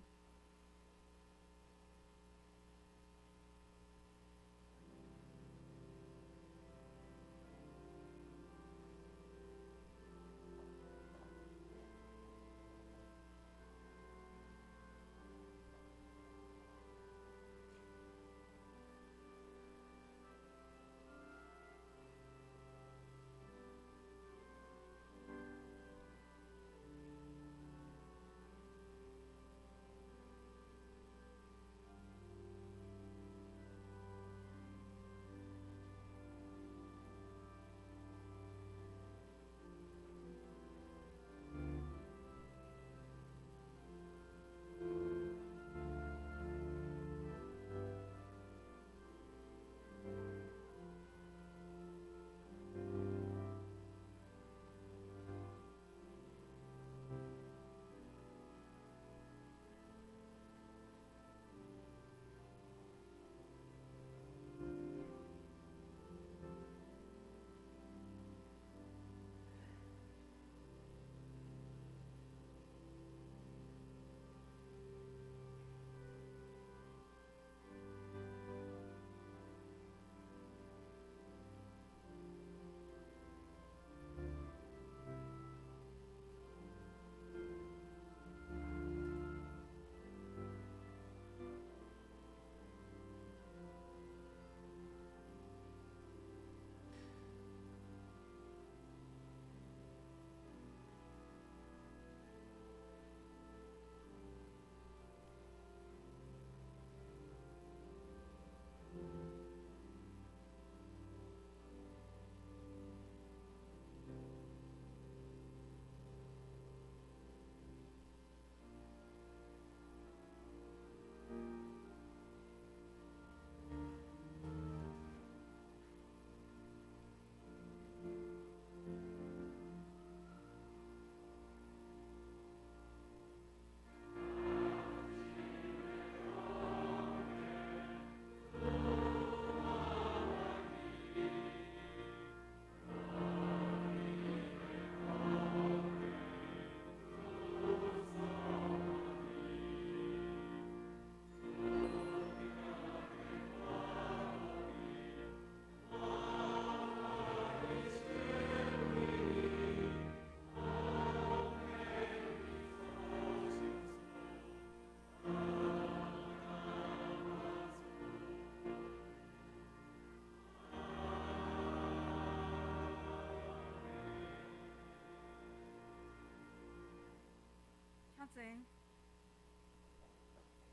S2: 請坐。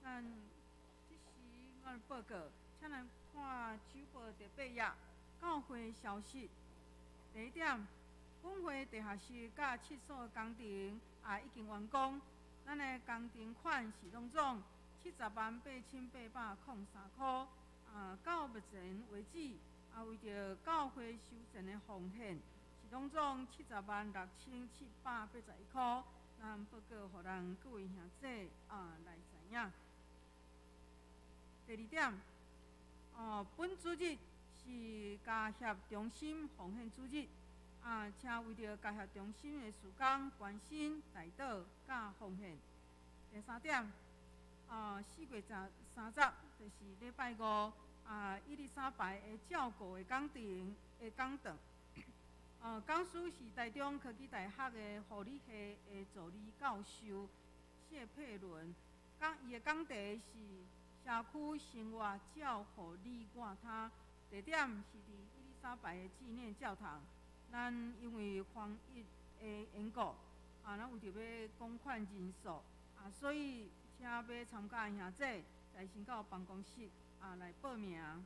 S2: 咱這時我的報告，請咱看周報第八頁，教會消息。第一點，本會地下室佮廁所工程也已經完工，咱的工程款是攏總708,803塊。到目前為止，也為著教會修繕的奉獻，是攏總706,781塊。咱報告予咱各位兄弟來知影。第二點，本主日是家協中心奉獻主日，請為著家協中心的事工關心、代禱、佮奉獻。第三點，4月30，就是禮拜五，伊麗莎白的照顧的講程的講堂。講師是台中科技大學的護理系的助理教授謝佩倫，講伊的講題是社區生活照護你我他，地點是佇伊麗莎白的紀念教堂。咱因為防疫的緣故，咱為著欲廣款人數，所以請欲參加的兄弟，來先到辦公室來報名。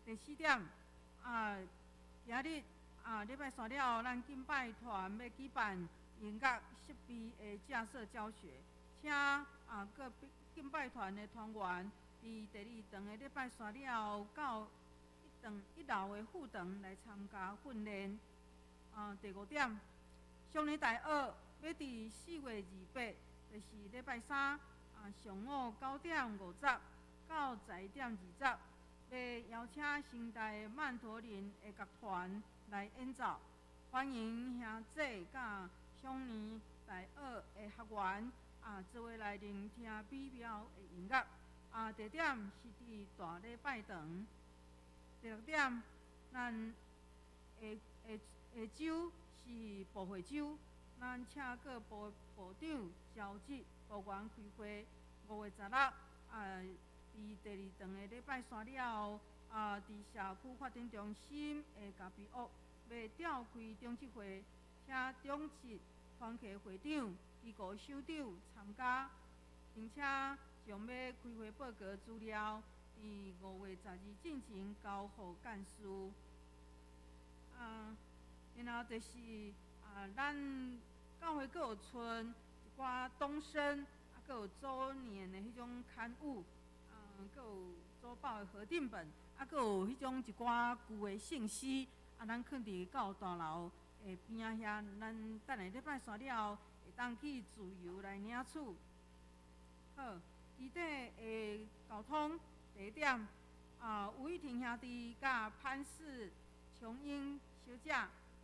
S2: 第四點，今日禮拜三了後，咱敬拜團欲舉辦音樂設備的架設教學，請各敬拜團的團員，佇第二堂的禮拜三了後，到一堂一樓的副堂來參加訓練。第五點，少年大學欲佇4月28，就是禮拜三，上午9點50到11點20，欲邀請新大曼陀林的樂團來演奏。欢迎兄姐佮少年大学的学员啊，做伙来聆听美妙的音乐。啊，地点是佇大禮拜堂。第六點，咱下下下週是部會週，咱請各部部長召集部員開會。5月16啊，佇第二頓的禮拜散了後，啊，佇社區發展中心的咖啡屋，欲召開長執會，請長執團契會長、機構首長參加，並且將欲開會報告資料，佇5月12進前交予幹事。啊，然後就是啊，咱教會閣有出一寡東升，啊，閣有周年的彼種刊物，啊，閣有周報的合訂本，啊，閣有彼種一寡舊的信息，啊，咱囥佇教大樓的邊仔遐，咱等下禮拜散了後，會當去自由來領取。好，基地的溝通第一點，啊，吳玉婷兄弟佮潘氏瓊英小姐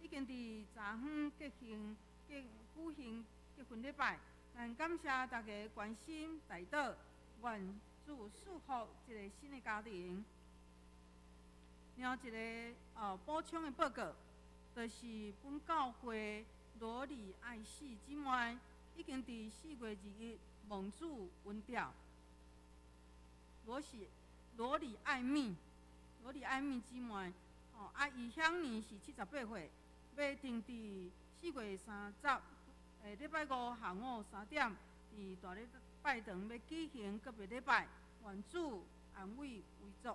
S2: 已經佇昨昏結婚結舉行結婚禮拜，咱感謝大家關心代禱，願主賜福這個新的家庭。然後一個補充的報告，就是本教會羅李愛喜姊妹已經佇4月21蒙主恩召。羅喜羅李愛敏，羅李愛敏姊妹，哦，啊，伊享年是78歲，欲定佇4月30，禮拜五下午3點，佇大禮拜堂欲舉行告別禮拜，願主安慰遺族。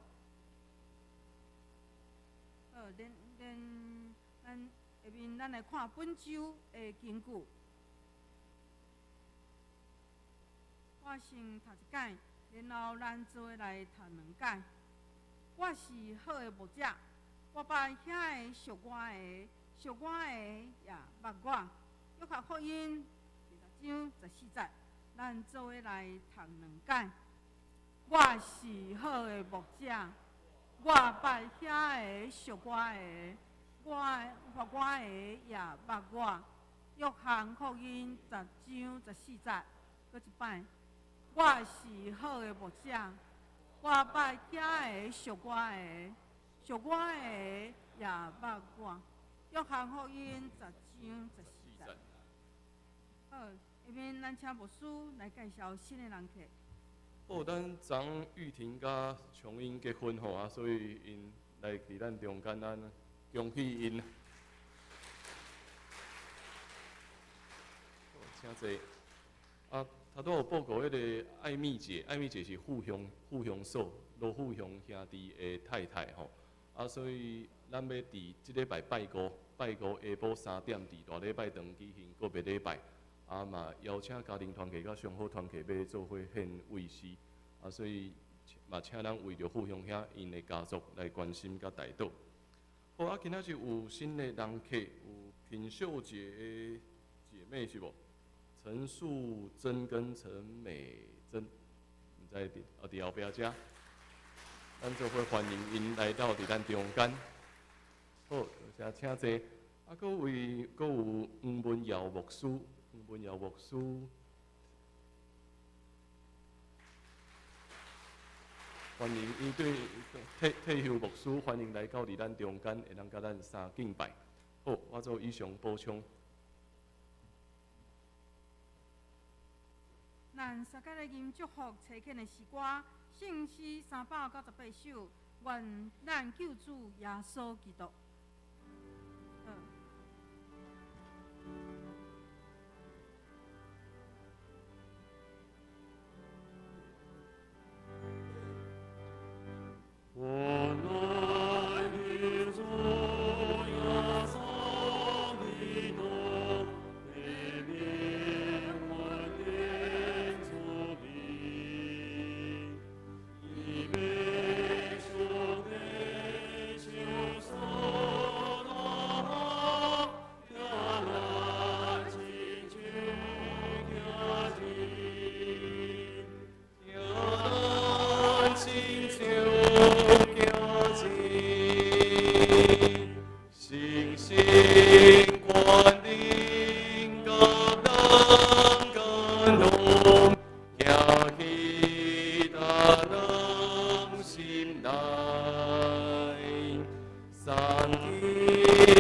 S2: 好，咱咱咱下面咱來看本週的經句。我先讀一擺，然後咱做伙來讀兩擺。我是好的牧者，我捌遐个屬我的，屬我的也捌我。約翰福音第六章14節，咱做伙來讀兩擺。我是好的牧者，我捌遐个屬我的，我捌我的也捌我。約翰福音十章十四節，閣一擺。我是好的牧者，我捌遐個屬我的，屬我的也捌我。約翰福音十章十四節。好，下面咱請牧師來介紹新的人客。
S4: 好，咱張玉婷佮瓊英結婚吼啊，所以𪜶來佇咱中間，咱恭喜𪜶。請坐。啊，頭拄有報告彼个艾蜜姐，艾蜜姐是富雄富雄嫂，羅富雄兄弟的太太吼。啊，所以咱欲佇這禮拜拜五，拜五下晡3點佇大禮拜堂舉行告別禮拜。啊嘛邀請家庭團契佮上好團契欲做伙獻慰思。啊，所以嘛請咱為著富雄兄𪜶的家族來關心佮代禱。好，啊，今仔日有新的人客，有品秀姐的姐妹是無？陳素貞跟陳美珍，毋知佇哦佇後壁遮，咱做伙歡迎𪜶來到佇咱中間。好，多謝，請坐。啊，閣位閣有黃文耀牧師，黃文耀牧師，歡迎伊對退退休牧師，歡迎來到佇咱中間，會當佮咱相敬拜。好，我做以上補充。
S2: 咱三個來吟祝福差遣的詩歌，聖詩398首，願咱救主耶穌基督。
S3: 我愛的主耶穌基督，你免我的主庇，你被主的救贖。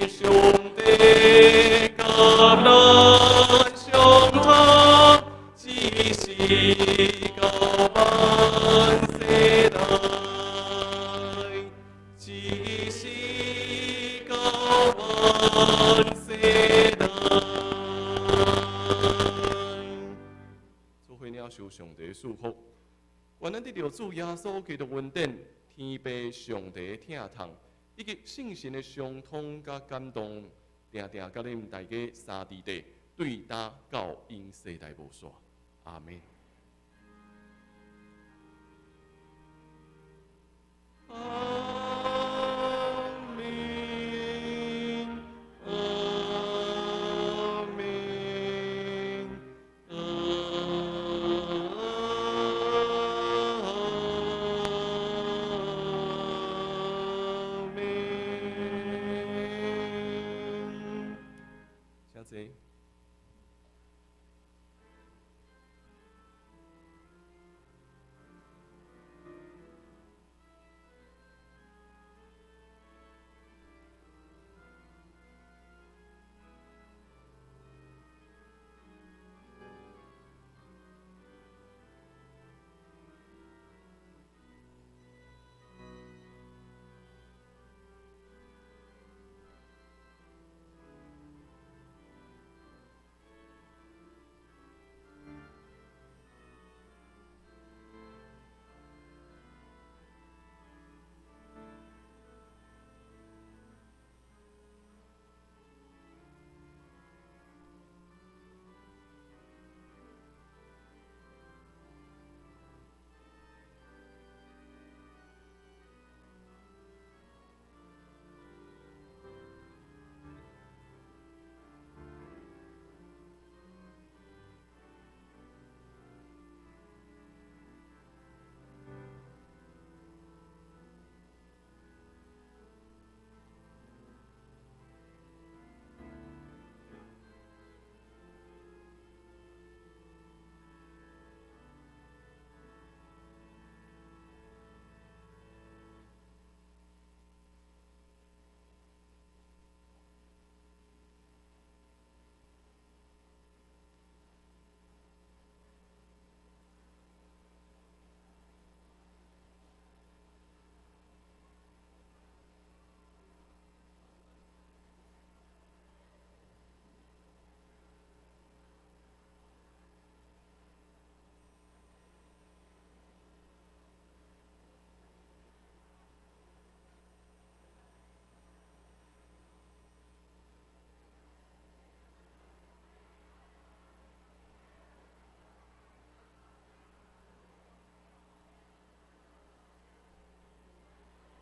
S3: 上帝佮咱相通，只是到萬世代，只是到萬世代。
S4: 做伙領受上帝賜福，願咱得著主耶穌基督恩典，天父上帝疼痛，以及聖神的相通佮感動，定定佮恁大家三弟弟，對今到永世代無煞。阿門。
S3: 啊。